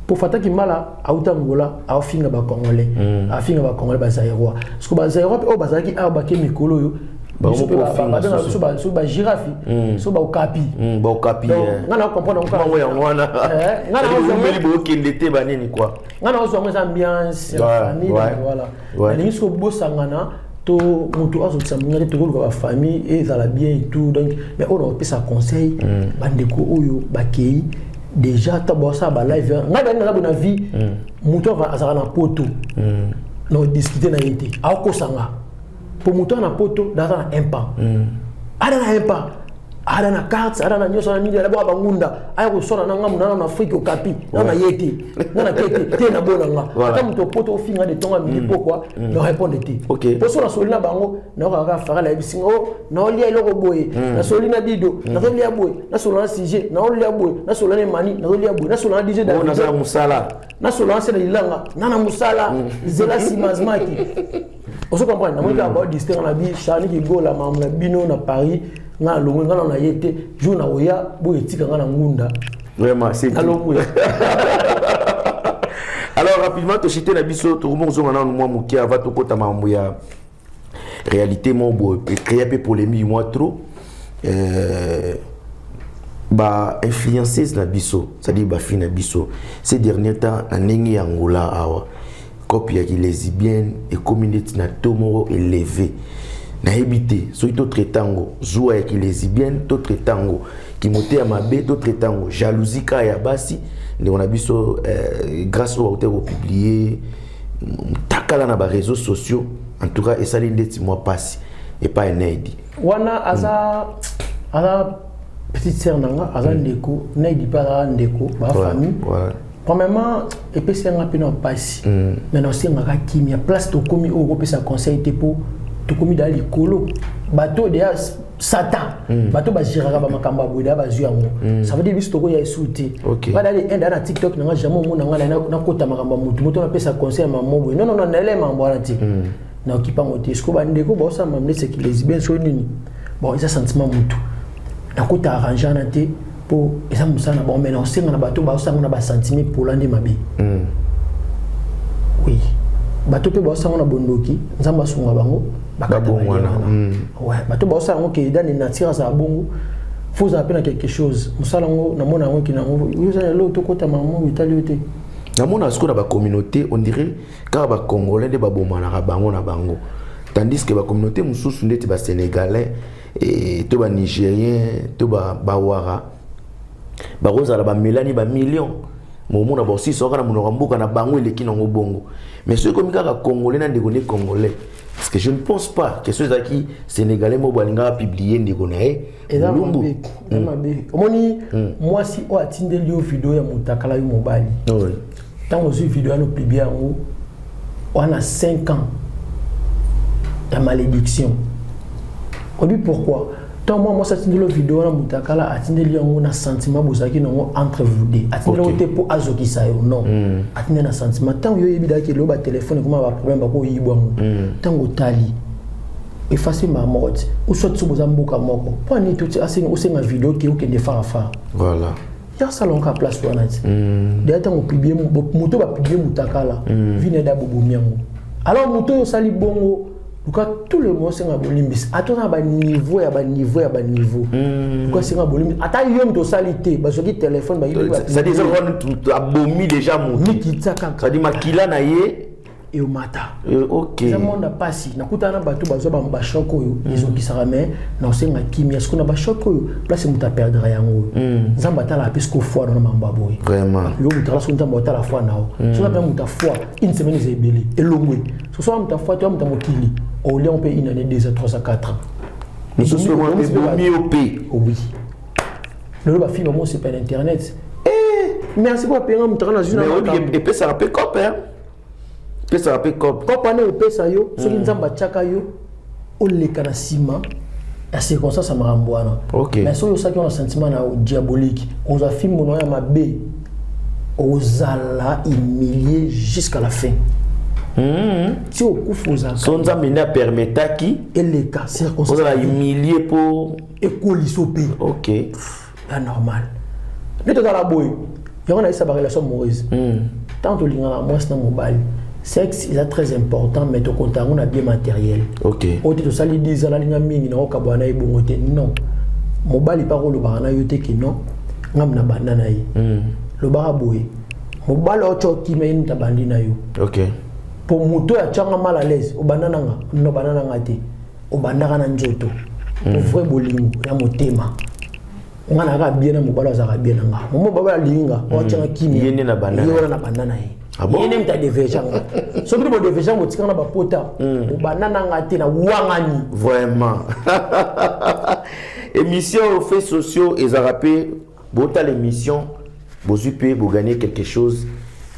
po Fataki Mbala auta Angola, aofinga bacongolais, afinga bacongolais, bazaïrois, parce que bazaïrois mpe oyo bazalaki awa bake mikolo oyo, biso mpe babengaka biso so bagirafe, so baokapi. Baokapi. Ngai na comprendre. Bango yango wana umeli, bookende te, banini quoi. Ngai na ozwa yango, eza ambiance ya famille, voilà. Nalingi soki bosangana to moto azokisa moninga te, tokoluka bafamille ezala bien et tout. Donc, mais oyo nakopesa conseil, bandeko oyo bakei déjà, ta basala balive, ngai bani naza boye na vie. Moto azalaka na poto, na odiscute na ye te, aokosanga po moto aza na poto, aza na impa, ada na impa, ada na carte, ada na nyonso na nini, ada bangunda aya kosala na ngambu nana na Afrique okapi na na ye te, nga na ke te te na bona nga. Ata moto poto ofinga de tonga midi pokwa, na répondre te. Po so nasoli na bango, naokaka kaka Farala ayebisi nga o naolia eloko boye, nasoli na Dido, nazolia boye, nasola na sujet, naolia boye, nasola na Emani, nazolia boye, nasola na DJ. Nazala mosala. Nasola na se na lilanga nga na mosala zela nsima azmaki. Ozo comprendre? Namoni kaka baodistraire na bi Charli Kigola, makambo na bino na Paris. Nga alongwe, nga na ye te. Jour na oya boye, etika nga na ngunda. Vraiment, c'est Nalongwe. Alors, rapidement, toshite na biso, tokomi kozonga nanu mwa moke avant tokota makambo ya réalité moko boye ecréa mpe polémique mwa trop. Ba-influenceuse na biso, c'est-à-dire bafille na biso, ces derniers temps, na ndenge ya Angola awa, cope ya kilesbienne ekomi neti na to moko élevé. Nayebi te soki totraite yango zuwa ya kilesbienne, totraite yango kimote ya mabe, totraite yango jalousie kaka ya basi. Ndeko na biso Grâce oyo bauti kopublier takala na baréseaux sociaux, en tout cas esali ndeti mwa mpasi epai Eneidi. Wana aza petite sœur na nga, aza ndeko Naidi mpe, aza ndeko bafamille. Premièrement, epesi yanga mpe na mpasi, mais nasengaka kimia. Place tokomi oyo, okopesa conseil te mpo tokomi daa likolo. Bato deya satan, bato bagéraka bamakambo ya boye, deya bazwi yango. Ça veut dire biso tokoya esu te. Nga dali inde na TikTok nanga, jamais omona nga nakota makambo ya motu moto, napesa conseil ya mamo boye. Non, non, non, nayele makambo wana te, naokipa yango te. Siko bandeko baosala mambo neti lesbien so nini, bon, eza sentiment motu, nakota arrange wana te mpo eza mosala na bango. Mais naosenga na bato baosango na basentiment pola nde mabe. Oui, bato mpe baosango na bondoki, Nzambe asunga bango. Babongwana. Ouais, bato baosala yango ke dani nature azala bongo, fo ozala mpe na quelque chose. Mosala yango, namona yango ekende yango, oyo eza lelo tokota mamo etali yo te. Namona sikoyo na bacommunauté, on dirait kaka bacongolais nde babomanaka bango na bango, tandis que bacommunauté mosusu ndeti basénégalais to banigérien to bawara bakozala bamelani bamillion, momona bosisa kaka na monoko ya mboka na bango, eleki nango bongo. Mais soki ekomi kaka congolais na ndeko nde congolais, parce que je ne pense pas que soki ezalaki sénégalais moko alingaka publier ndeko na ye. Eza mabe, eza mabe. Omoni mwasi oyo atindeli yo video ya motakala, yo mobali, ntango ozwi video wana, opublie yango wana, 5 ans ya malédiction. Obi pourquoi? Ntango mwa mwasi atindeli video wana, moto akala atindeli yango na sentiment bozalaki nango entre vous deux. Atindeli yango te mpo azokisa yo, non. Atindeli na sentiment. Ntango yo oyebi daki lelo batelefone ekoma baproblème, bakoyibwa yango. Ntango otali, efface mbala moko ti, ou soit so boza mboka moko, mpo ani to osenga video ke okende farafara. Voilà. Ya salonka place wana ti deya. Ntango publie moto, bapublie motakala vi na da, bobomi yango. Alors moto oyo osali bongo, luka tout le monde osenga bolimbisi, ata oza na baniveau ya baniveau ya baniveau, luka osenga bolimbisi. Ata yo moto osali te, bazwaki telefone. C'est-à-dire eza wana abomi déjà motu. Mikitisa kaka. C'est-à-dire makila na ye. Eomata. Ok. Eza monde pasi. Nakutana na bato bazwa bachoc oyo ezokisaka, mais na osenga kimia. Sikoyo na bachoc oyo, place moto aperdre yango oyo, Nzambe atalaka mpe siko foi na mambo ya boye. Vraiment. Yo moto ala, soki Nzambe otala foi na yo, soki ape moto afoi une semaine, eza ebele, elongwe. So soki moto afoi te, moto ya mokili olia mpe une année, 2 ans, 3 ans, 4 ans. Mosusu ebomi yo mpe. Oui, lelo bafille bango osepa na internet. Eh, merci po apenga moto aka nazwi na Mais oyebi makambo. Epesaka mpe cope, hein? Epesaka mpe cope. Kopa wana opesa yo, soki Nzambe atiaka yo oleka na nsima ya circonstance ya makambo wana. Mais soki osalaki wana sentiment na diabolique, ozwa fimbo na yo ya mabe, ozala humilié jusqu'à la fin ti okufa, ozalaka. So Nzambe nde apermetaki eleka circonstance. Ozala humilie mpo ekolisa mpe. Ya normal nde tozala boye. Yango nayesa barelation amoureuse, tant tolingaka mwasi na mobali, sexe eza très important, mais tokonta yango na bien matériel. Oyo te tosali 10 ans, nalinga mingi, nakokabwana na ye bongo te, non. Mobali mpa kolobaka na yo te ke non, ngambi na banda na ye. Lobaka boye, mobali oyo tya okima ye, mutu abandi na yo. Mpo moto oyo atyanga mal à l'aise, obanda nanga no, obanda nanga te, obandaka na nzoto. Po vrai bolingo ya motema, nga nayaka bien na mobali, azalaka bien na nga. Momo mobali alingi nga, oatyanga kimia. Ye nde na banda ye na ye. Wana na banda na ye. Ah bon? Ye nde moto adévierge nga. Soki bino bodévierge, botikanga na bapota, bobanda na nga te, na wangani. Vraiment, émission Faits sociaux ezalaka mpe botala émission, bozwi mpe bogagner quelque chose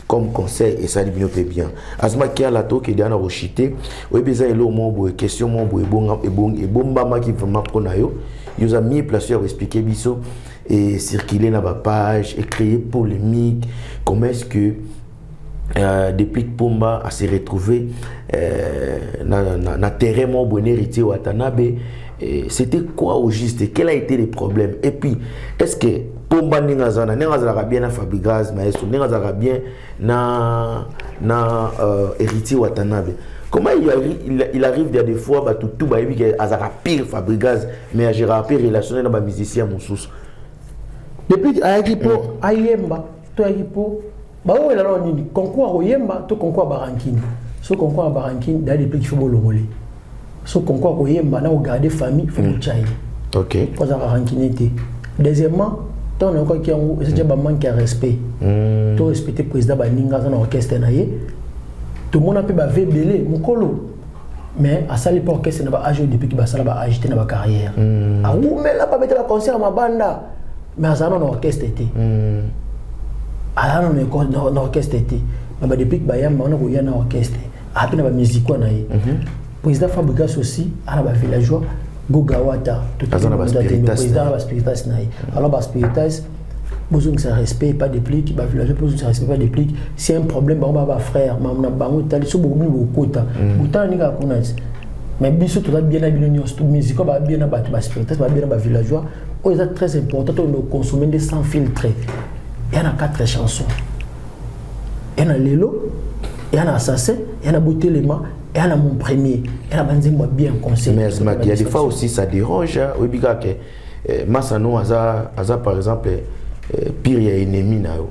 comme conseil, esali bino mpe bien. Azuma Kiala, tokende wana koshite. Oyebi, eza eloko moko boye, question moko boye ebombamaki vraiment mpo na yo. Yo oza mieux placé ya koexpliquer biso et circuler na bapage et créer polémique. Comment est-ce que Deplick Pomba a se retrouvé na terrain moko boye Héritier Watanabe? Et c'était quoi au juste? Quel a été le problème? Et puis est-ce que Pomba, ndenge aza na, ndenge azalaka bien na Fabregas maestro, ndenge azalaka bien na Héritier Watanabe, comment il arrive il y a des fois bato tout bayebi ke azalaka pire Fabregas, mais agéraka mpe relationnel na bamusicien mosusu? Depuis ayaki mpo ayemba to ayaki mpo baowela nao nini, concours akoyemba to concours ya barankine? So concours ya barankine daya, depuis qu'il faut bolongole. So concours akoyemba na kogarde famille, faut botya ye. Po azalaka rancune te. Deuxièmement, ntango nayokaki yango, eza tia bamanque ya respect. To respecte président, baninga aza na orchestre na ye. Tomona mpe bave ebele mokolo, mais asali mpe orchestre na baage oyo depuis basala baage te na bacarrière, awumela, babeta baconcert ya mabanda, mais azala nano na orchestre te. Azala nano na orchestre te, mais badeplick bayamba wana koya na orchestre, aza mpe na bamusikois na ye. Président Fabregas aussi ana bavillageois, Gogawata. Aza na baspiritas. Président na baspiritas na ye. Alors baspiritas bozongisa respect, pas Deplick. Bavillageois bozongisa respect, pas Deplick. C'est un problème, bango baa bafrère na bango. Etali so bokomi bokota, botala ndenge kaka kuna ti. Mais biso toza bien na bino nyonso, musiko baa bien na bato, baspiritas baa bien na bavillageois. Oyo eza très important, tokende koconsommer nde sans filtre. Eya na quatre chansons, eya na lelo, eya na assassin, eya na botelema, eya na mon premier, eya na banzembo ya bien conseil. Mais Azmak, il y a des fois aussi ça dérange, hein. Oyebi kaka ke masano aza par exemple pire ya ennemi na yo,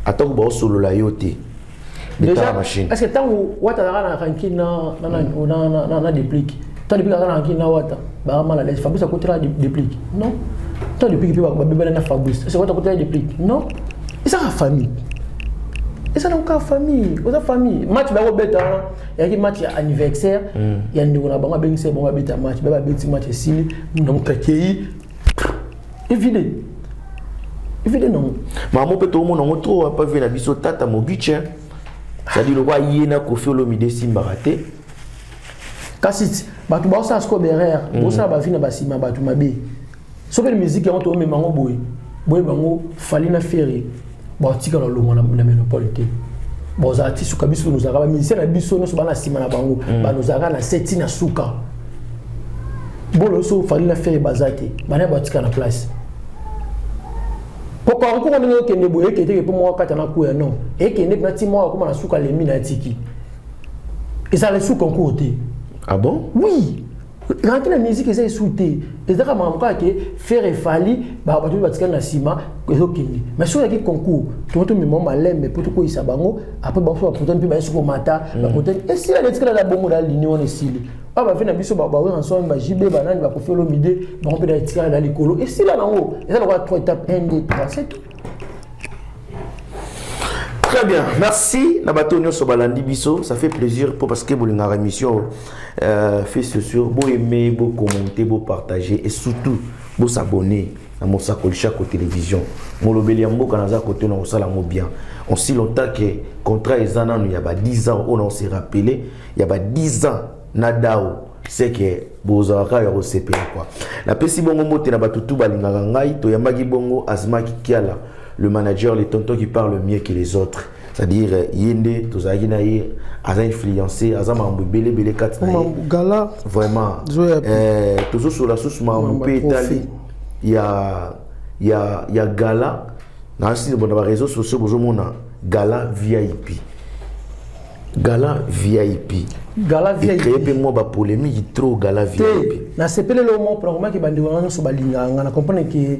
atako baosolola yo te. Déjà betala machine. Parce que ntango Wata azalaka na rancune na Deplick, ntango Deplick azalaka na rancune na Wata, baka mal à l'aise. Fabrice akotela Deplick? Non. Ntango Deplick mpe babebana na Fabrice, est ce que Wata akotela Deplick? Non. Ezaka famille, eza na kaka famille, oza famille. Match bakobeta wana eyaki match ya anniversaire ya ndeko na bango, abengisi bango babeta match, babeti match, esili na moto akei, evide evide nango. Mamo mpe toomona yango trop apa vie na biso, tata Mobiche, c'est-à-dire lokwa ye na Kofi Olomide esimbaka te. Kasi bato baosala sikoyo berere, bosala bavi na basima bato mabe. Soki mpe musique yango toomema yango boye boye, bango Fally na Ferre baotikala longwa na monopole te, bozala ti suka. Biso nozalaka bamusicien na biso nyonso bana nsima na bango, banozalaka na se ti na suka. Bolo so Fally na Ferre baza te, bana batika na place po concours ndenge okende boye, ekende teke mpo moko akata na kuya. Non, ekende mpena ti moko akóma na suka, alemi na atiki, ezala esu concours te. Ah bon? Oui, rentre na musique eza esu te, ezaka makambo kaka ke Ferre, Fally, bato mpe batikali na nsima, ezokende. Mais soki ezalaki concours, tongo tomema malembe mpo tokweyisa bango. Après bango so bapotani mpe baye soki komata, bapotani esila, etikala na bongo na ligne wana esili. Oyo bafe na biso bawe ensemble, bajibe banani, bakofi Olomide, bango mpe na etikala na likolo, esila nango. Eza lokola 3 étapes: 1, 2, 3, c'est tout. Très bien, merci na bato nyonso balandi biso, ça fait plaisir pour parce que bolingaka émission fait sur bo aimer, bo commenter, bo partager et surtout bo s'abonner na Mosakoli Chako Télévision. Molobeli ya mboka naza kote na kosala yango bien. Aussi longtemps que contrat eza nanu ya ba 10 ans oyo na se rappeler ya ba 10 ans na dao, c'est que bozalaka ya kosepela quoi. Napesi bongo mbote na bato tu balingaka ngai. Toyambaki bongo Azmaki Kiala, le manager, le tonton qui parle mieux que les autres, c'est-à-dire ye nde tozalaki na ye, aza influencé, aza makambo ebele ebele kati na ye. Gala. Vraiment, tozosola susu makambo mpe etali ya gala nasi na baréseaux sociaux. Bozomona gala VIP, gala VIP. Gala VIP. Ecréé mpe mwa bapolémique trop, gala VIP. Nasepeleli omo mpona komaki bandeko na nyonso balingaka nga na comprendre ke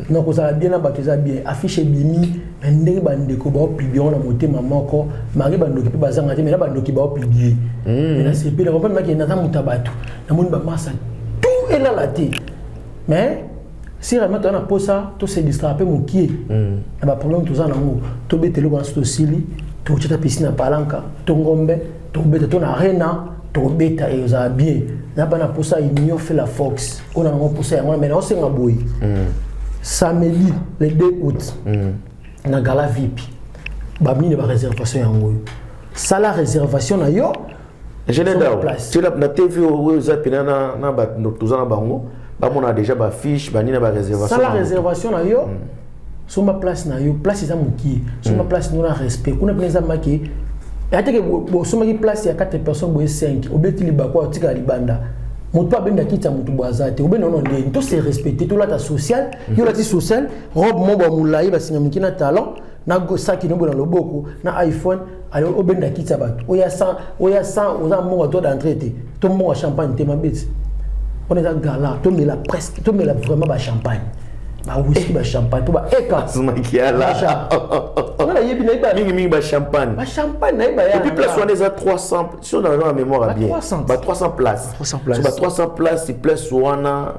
na kozala bien na bato eza bien. Affiche ebimi na ndenge bandeko baopublier yango na motema moko mari. Bandoki mpe bazanga te, mais na bandoki baopublier, mais nasepeli comprendre maki naza moto ya bato. Namoni bamasa tout elala te, mais si vraiment toza na posa tose distraire mpe mokie na baproblème toza nango, tobeta eloko nyonso, tosili, tokotiata piscine na palanka to ngombe, tokobeta to na arena, tokobeta, ezala bien. Na bana posa union fait la force oyo na nango posa yango. Mais naosenga boye: samedi le 2 août na gala VIP, bamini baréservation yango oyo, sala réservation na yo. Na TV oyo eza pena na bato toza na bango, bamona déjà bafiche banini na baréservation. Sala réservation na yo, somba place na yo. Place eza mokie, somba place no na respect. Kuna mpena eza maki eya teke bosombaki place ya 4 personnes boye, 5 obeti libako, otikala libanda, moto mpo abenda kiti ya motu bo aza te, obenda ono ndeni. To se respecte, tolata social. Yo olati social, robe mo bwa molai, basinga miki na talon, na saki no boye na loboko, na iPhone, ale obenda kiti ya bato oya 100, oya 100, oza mbongo to d'entrée te, to mbongo ya champagne te. Mabeti wana eza gala, tomela presque, tomela vraiment bachampagne, bawhisky, bachampagne mpo baeka. Nayebi mingimingi bachampagne. Bachampagne nayeba. Et puis place wana eza 300, si on a la mémoire bien, ba 300 places. 300 places. Ba 300 places, place wana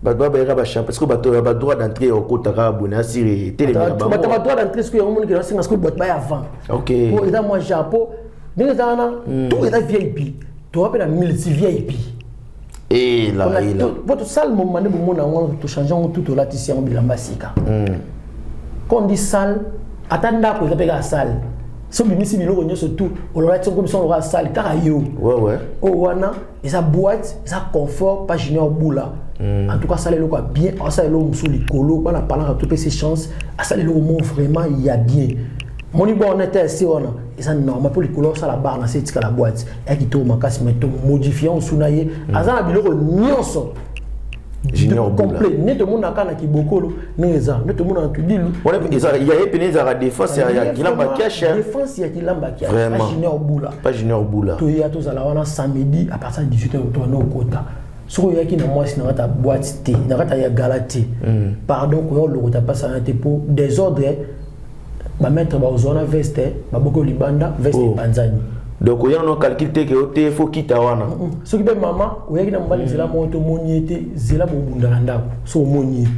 bato babayaka bachampagne parce que bato ya badroit d'entrée ya okota kaka boye na asire etelemela. Bato badroit d'entrée soki yango moniki nasenga soki bato baya avant. Po eza mwa genre, po ndenge eza wana, tout eza VIP, toza mpe na multi VIP. Po tosala moma nde bomona yango, tochange yango tout, tolatisi yango bilamba sika. Quand on dit salle, ata ndako eza mpe kaka salle. So obimisi biloko nyonso tout, ololati yango biso lokola salle kaka yo. Oyo wana eza boîte, eza confort pa Junior Bula. En tout cas asala eloko ya bien, asala eloko mosusu likolo mpona palaka, topesi chance, asala eloko mo vraiment ya bien. Moni bon wana te, ese wana eza normal mpo likolo osala bar, na se etikala boîte ya kitoko makasi, mais tomodifie mosu na ye aza na biloko nyonso complet nde tomonaka na kibokolo, ndenge eza nde tomona na tudilu. Ya ye pene ezalaka défense ya Kilamba Kiashe. Défense ya Kilamba Kiashe, Junior Bula. Pas Junior Bula. Toya, tozala wana samedi à partir de 18 h, tobanda okota. Soki oyaki na mwasi na kati ya boîte te, na kati ya gala te, pardon, koya olokota mpasi wana te, mpo désordre, bamaître bazwa na veste, baboki libanda, veste epanzani. Donc oya no calcul te ke o te, fo kita wana. Soki mpe mama oyaki na mobali nzela moko, tomoni ye te, zela bobunda na ndako. So omoni ye,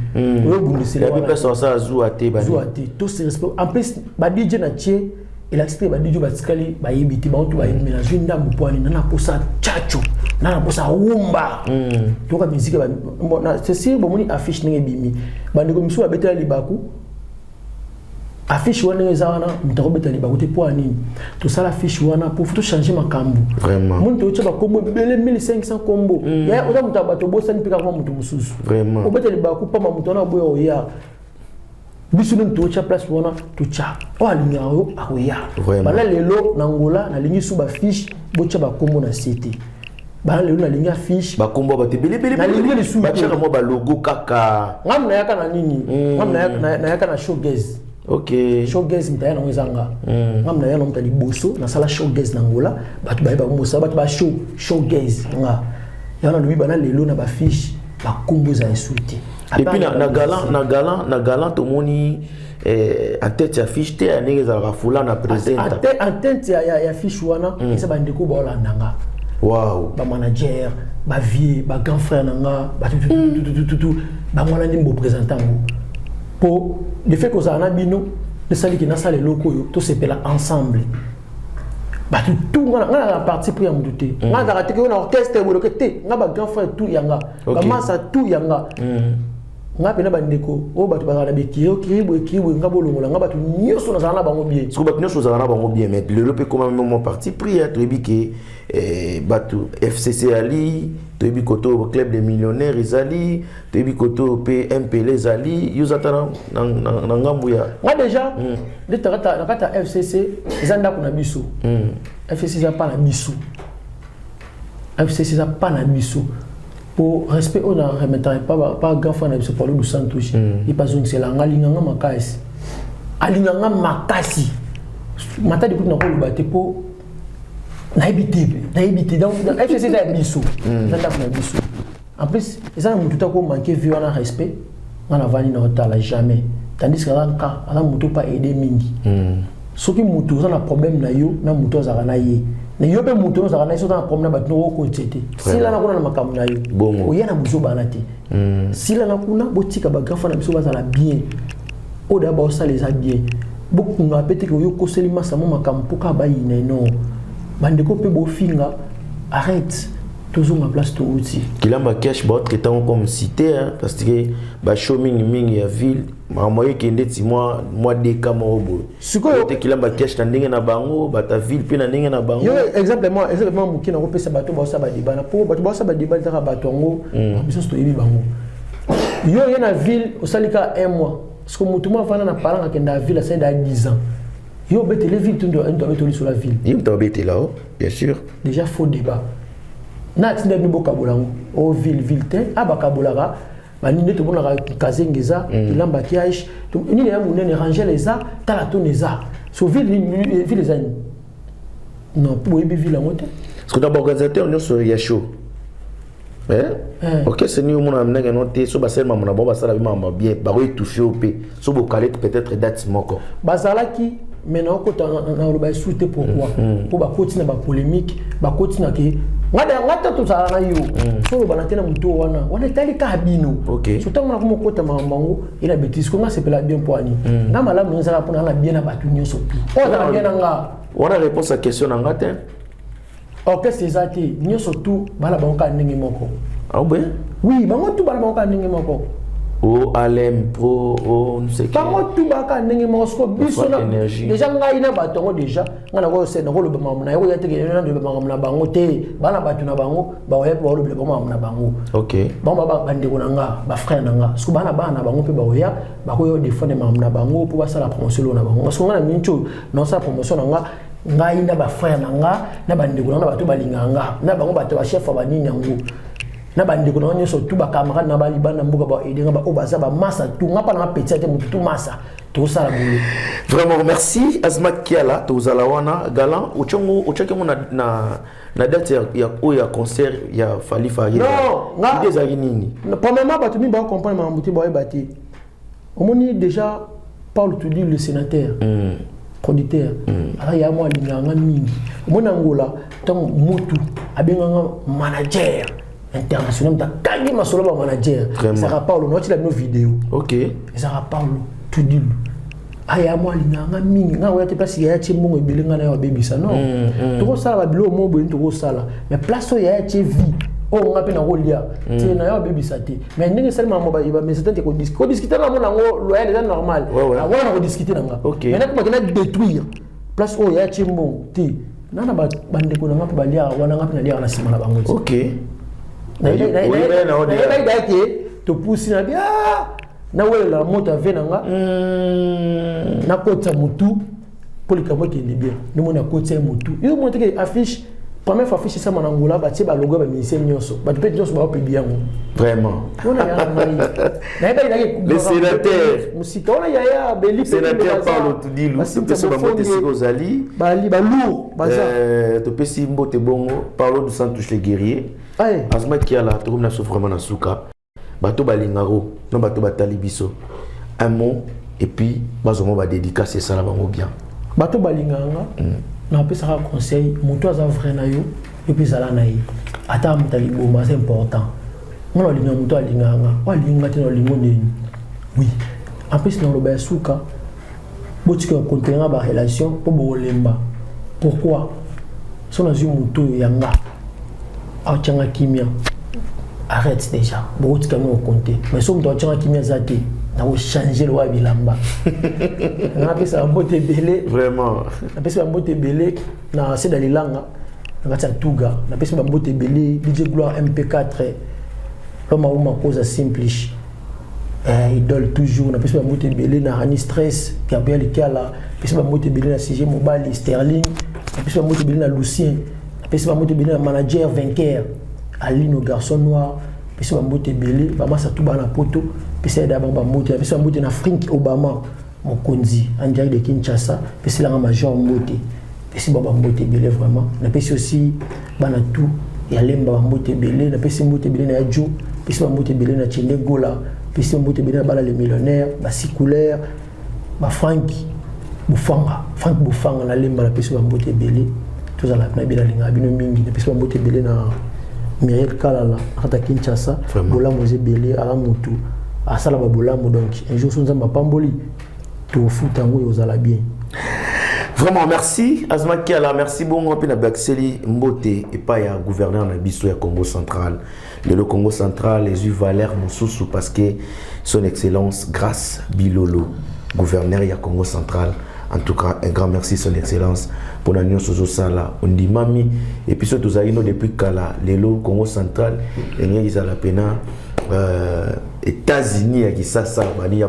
oyo obundisela. Yabi place osala zuwa te. Zuwa te, to se respect. En plus ba DJ na tie elakisi te, ba DJ batikali bayebi te, bango to bayebi, mais nazwi ndambo mpo ani nana posa chacho, nana posa rumba, toyoka musique. C'est sûr, bomoni affiche ndenge ebimi, bandeko misusu babetela libaku. Affiche wana eza wana, moto akobeta libaku te. Mpo ya nini tosala affiche wana? Mpo faut tochange makambo. Vraiment. Moni tootya bakombo ebele, 1500 kombo. Ya oza moto ya bato, obosani mpe kaka moto mosusu. Vraiment. Obeta libaku pamba, moto wana oboya oya. Biso nini tootya place wana, totya oyo alingaka oyo akoya. Vraiment. Bana lelo na Ngola, nalingi su bafiche botya bakombo na se te. Bana lelo nalingi affiche bakombo bato ebele. Nalingi lisusu te. Batiaka mwa balogo kaka. Ngam nayaka na nini? Ngam nayaka na showgaze. Showgaze, moto aya nango eza nga. Ngam naya na moto ya liboso nasala showgaze na Ngola. Bato bayeba mosala, bato ba show showgaze nga yango. Nalobi bana lelo na bafiche bakombo eza esu te. Et puis na galant tomoni en tête ya fiche te ya ndenge ezalaka fula na présenta. En tête ya fiche wana eza bandeko baolanda nga. Bamanager, bavieux, bagrand frère na nga, bato tututututu, bango wana nde boprésente yango. Mpo le fait kozala na bino esaliki nasala eloko oyo tosepela ensemble. Bato tu nga na parti pris ya motu te. Nga nazalaka te ke oyo na orchestre boyoke te. Nga bagrand frère tout yanga, bamasa tout yanga. Nga mpena bandeko oyo bato bazala na bekiri, okiri boye, ekiri boye, nga bolongola nga. Bato nyonso nazala na bango bien. Soki bato nyonso ozala na bango bien, mais lelo mpe koma mwa parti pris ya toyebi ke bato FCC ali, toyebi koto oyo Club des Millionnaires ezali, toyebi koto oyo mpe MPL ezali. Yo oza ata na ngambu ya? Nga déjà nde na kati ya FCC, eza ndako na biso. FCC eza pa na biso, FCC eza pa na biso. Po respect oyo na remettrai pa grand frère na biso Paulo dos Santos, ye mpe azongisela nga. Alinganga makasi, alinganga makasi. Matadi kutu nakoloba te mpo nayebi te, nayebi te. Donc FCC eza ya biso, eza ndako na biso. En plus eza na motu tako manque vie wana respect, nga navandi na otala jamais. Tandis que aza nka aza motu pa aide mingi. Soki motu oza na problème na yo na motu azalaka na ye na yo mpe, motu oyo ozalaka na ye, soki oza na problème na bato noko okotie te, sila na kuna na makambo na yo. Bongo. Oya na bozobana te, sila na kuna. Botika bagrand frère na biso bazala bien. Oyo daya baosala eza bien. Bokunga mpe teke oyo okoseli masa mo makambo mpo kaka bayina. No bandeko mpe bofinga, arrête, tozonga place touti. Kilamba Cash baotraite yango comme cité, hein, parce que bashow mingimingi ya ville, makambo ekende ti mwa deka moko boye. Sikoyo te Kilamba Cash na ndenge na bango, bato ya ville mpe na ndenge na bango. Yo exemple mo, exemple mo moke nakopesa bato baosala badeba na mpo bato baosala badeba kaka bato yango, biso nyonso toyebi bango. Yo ye na ville osali kaka un mois, parce que motu mo afanda na palanga, akende ya ville, asali da 10 ans. Yo obetele ville to ndo abeteli liso la ville? Ye moto abetela o, bien sûr. Déjà faux débat na atinda bino bokabola yango o ville ville te. A bakabolaka banini nde tomonaka Kazenge eza Elamba Kiage nini ya monene, Rangel eza, tala tone eza so ville nini, ville eza nini? Non, mpo boyebi ville yango te. Parce que na baorganisateur nyonso ya show, Eh. orchestre nini omona ndenge no te, so basali mambo na bango, basala bi mambo bien, bakoétouffe yo mpe so bokale peut-être date moko. Bazalaki, mais naokota na oloba esu te. Pourquoi? Mpo bakoti na bapolémique, bakoti na ke nga da nga ta tozala na yo so oloba na te na motu wana wana etali kaka bino. So ntango na komokota makambo yango ena bétise ko nga sepela bien. Mpo ani nga malamu ezalaka mpona nga na bien na bato nyonso tu oyo azala bien na nga. Wana réponse ya question na nga te. Orchestre eza te, nyonso tu bala bango kaka ndenge moko. Ah boye? Oui, bango tu bala bango kaka ndenge moko. O Alem Pro o nseke. Bango tu baka ndenge moko. Siko biso na énergie. Déjà ngai na bato yango, déjà ngai nakoloba makambo na ye koya teke naloba makambo na bango te. Bana bato na bango bakoya mpe bakolobela bango makambo na bango. Bango bandeko na nga, bafrère na nga. Siko bana bana na bango mpe bakoya, bakoya odefendre makambo na bango mpo basala promotion eloko na bango. Parce que ngai na miniti oyo naosala promotion na nga, ngai na bafrère na nga na bandeko na nga na bato balingaka nga na bango, bato bachef ya banini yango na bandeko na nga nyonso tu, bacamarade na balibanda mboka, baede nga, baoyo baza bamasa tu nga mpa na nga petit te, motu tu masa tosala boye. Vraiment merci Azmat Kiala. Tozala wana galant otiongo otiaki yango na date ya oyo ya concert ya Fally Fally. Non, Idée ezalaki nini? Premièrement, bato mingi bacomprendre makambo te, bayeba te. Omoni déjà Paul Tudi, le sénateur producteur, aza ya mwa alingaka nga mingi. Omoni Angola, ntango motu abenganga manager international, moto akangi masolo ba manager ezalaka Paulo. Naotila bino video. Ezalaka Paulo Tudilu. Aya mwa alingaka nga mingi. Nga oya te place yaya tie mbongo ebele, nga na yo abebisa. Non, tokosala babiloko moko boye, tokosala, mais place oyo yaya tie vie. Oyo nga mpe nakolia te, na yo abebisa te. Mais ndenge esalemaka, bamesa te, kodiscuter na mona yango loyal, eza normal. Wana nakodiscuter na nga. Mais nakomaki na détruire place oyo ya tie mbongo te. Na bandeko na nga mpe baliaka wana, nga mpe naliaka na nsima na bango te. Nayebaki daya ke topusi na bi nawelela moto ave na nga, nakotisa motu mpo likambo ekende bien. Ndenge nakotisa ye motu, yo mona teke affiche, première fois affiche esama na Ngola, batie balogo ya bamusicien nyonso, bato mpe nyonso baopublier yango. Vraiment. Wana ya ngai nayebaki. Le sénateur. Mosika wana yaya beli. Sénateur Paulo Tudilu, topesi bambote esika ozali. Bali balourd baza. Topesi mbote bongo Paulo dos Santos le guerrier. Azma Kiala, tokomi na so vraiment na suka. Bato balingako no, bato batali biso, un mot et puis bazwa mwa badédicace, esala bango bien. Bato balingaka nga, napesaka conseil: moto aza vrai na yo, yo mpe ezala na ye. Ata moto aliboma, c'est important. Nga nalinga moto alingaka nga, oyo alinga te, nalingo ndeni. Oui, en plus naloba ya suka, botika kocontenga barelation mpo bokolemba. Pourquoi? So nazwi moto oyo ya nga aotianga kimia, arrête déjà, bokotika no kocompter. Mais so moto aotianga kimia aza te, nakochanger lowa bilamba. Nga napesa bambote ebele. Vraiment. Napesi bambote ebele na seda lilanga na kati ya Tuga. Napesi bambote ebele DJ Gloire MP4, l'homme auma koza simplish, idole toujours. Napesi bambote ebele na Rani Stress, Gabriel Kiala. Napesi bambote ebele na Sujet Mobali Sterling. Napesi bambote ebele na Lucien. Napesi bambote ebele na manager vainqueur Alino Garçon Noir. Napesi bambote ebele bamasa tu bana poto, pesi yada bango bambote. Napesi bambote na Frink Obama mokonzi en direct de Kinshasa. Peselanga major mbote, pesi bango bambote ebele vraiment. Napesi aussi bana tu ya Lemba bambote ebele. Napesi mbote ebele na ya Jo, pesi bambote ebele na Chende Gola, pesi bambote ebele na bana le millionnaire, basi couleur, bafrank Bofanga, Frank Bofanga na Lemba. Napesi bambote ebele, tozala na bino, alingaka bino mingi. Napesi bambote ebele na Muriel Kalala na kati ya Kinshasa. Bolamu eza ebele, aza motu asala babolamu. Donc un jour so Nzambe apamboli, tofuta yango, ozala bien. Vraiment merci Azma Kiala, merci bongo mpe na bakiseli mbote epai ya gouverneur na biso ya Congo Central. Lelo Congo Central ezwi valeur mosusu parce que Son Excellence Grâce Bilolo, gouverneur ya Congo Central, en tout cas un grand merci, Son Excellence, mpona nyonso ozosala, ondimami. Et puis so tozali no depuis kala, lelo Congo Central engeki ezala pena États-Unis ya Kisasa, bani ya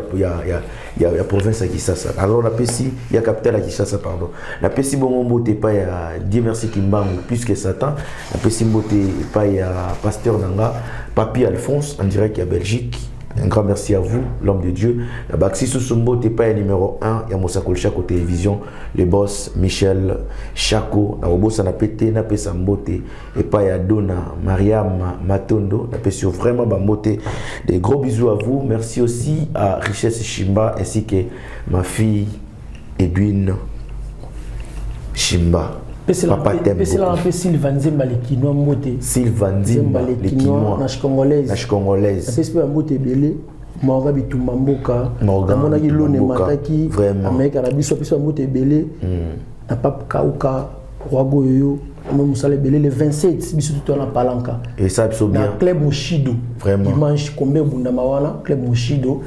province ya Kisasa. Alors napesi ya capitale ya Kisasa, pardon. Napesi bongo mbote epai ya Dieu merci Kimbangu puisque Satan. Napesi mbote epai ya pasteur na nga Papi Alphonse en direct ya Belgique. Un grand merci à vous, l'homme de Dieu. La Baxi Susumbo, t'es pas numéro 1, ya Mosakol Chako Télévision, le boss Michel Chako, na bossa na pété, na pesa mbote, et pas ya Donna Mariam Matondo, na pesi vraiment bambote. Des gros bisous à vous. Merci aussi à Richesse Shimba ainsi que ma fille Edwin Shimba. Papa Pesela mpe Sylva Nzemba Lekinois mbote. Sylva Nzemba Lekinois na Congolaise. Na Congolaise. Apesi mpe bambote ebele Morga Bitumba Mboka. Morgan. Namonaki lone emataki. Vraiment. Amerika na biso, apesi bambote ebele na Pape Kauka Rwago Yoyo mo mosala ebele. Le 27 biso tutu wana Palanka. Et ça biso na bien. Club Moshido. Vraiment. Dimanche kombe ebundama wana Club Moshido.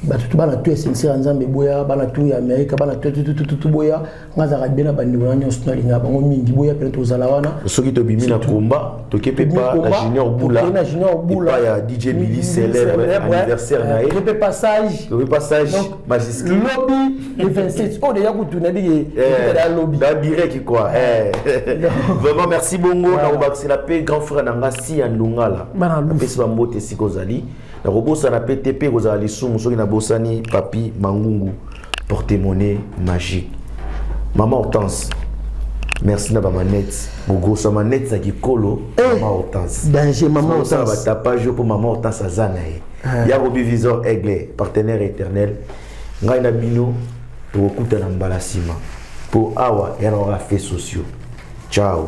Bato tu, bana tu ya sincere ya Nzambe boya, bana tu ya Amerika, bana tu tutututu boya. Nga azalaka bien na bandeko na nyonso, nalingaka bango mingi. Boya pene, tozala wana. Soki tobimi na komba, toke mpe pa na Junior Bula. Tokei na Junior Bula. Epai ya DJ Billy célèbre, anniversaire na ye. Mpe passage. Toke passage. Donc, Majiski. Lobi le 27 oyo deja kutu nayebi ke ya lobi. Da direct quoi. Vraiment merci bongo. Voilà. Na kobakisela mpe grand frère na nga si ya Ndongala. Bana Lufu. Napesi bambote esika ozali. Nakobosana mpe te, mpe kozala lisumu soki nabosani Papi Mangungu, porte-monnaie magique. Mama Hortense, merci na bamanette, bogrosa manette na kikolo. Mama Hortense. Danger mama. Osala Hortense. Batapage mpo mama Hortense aza na ye ya Robi Visor Aigle, partenaire éternel. Ngai na bino tokokutana mbala nsima mpo awa ya na kaka fait sociaux. Ciao.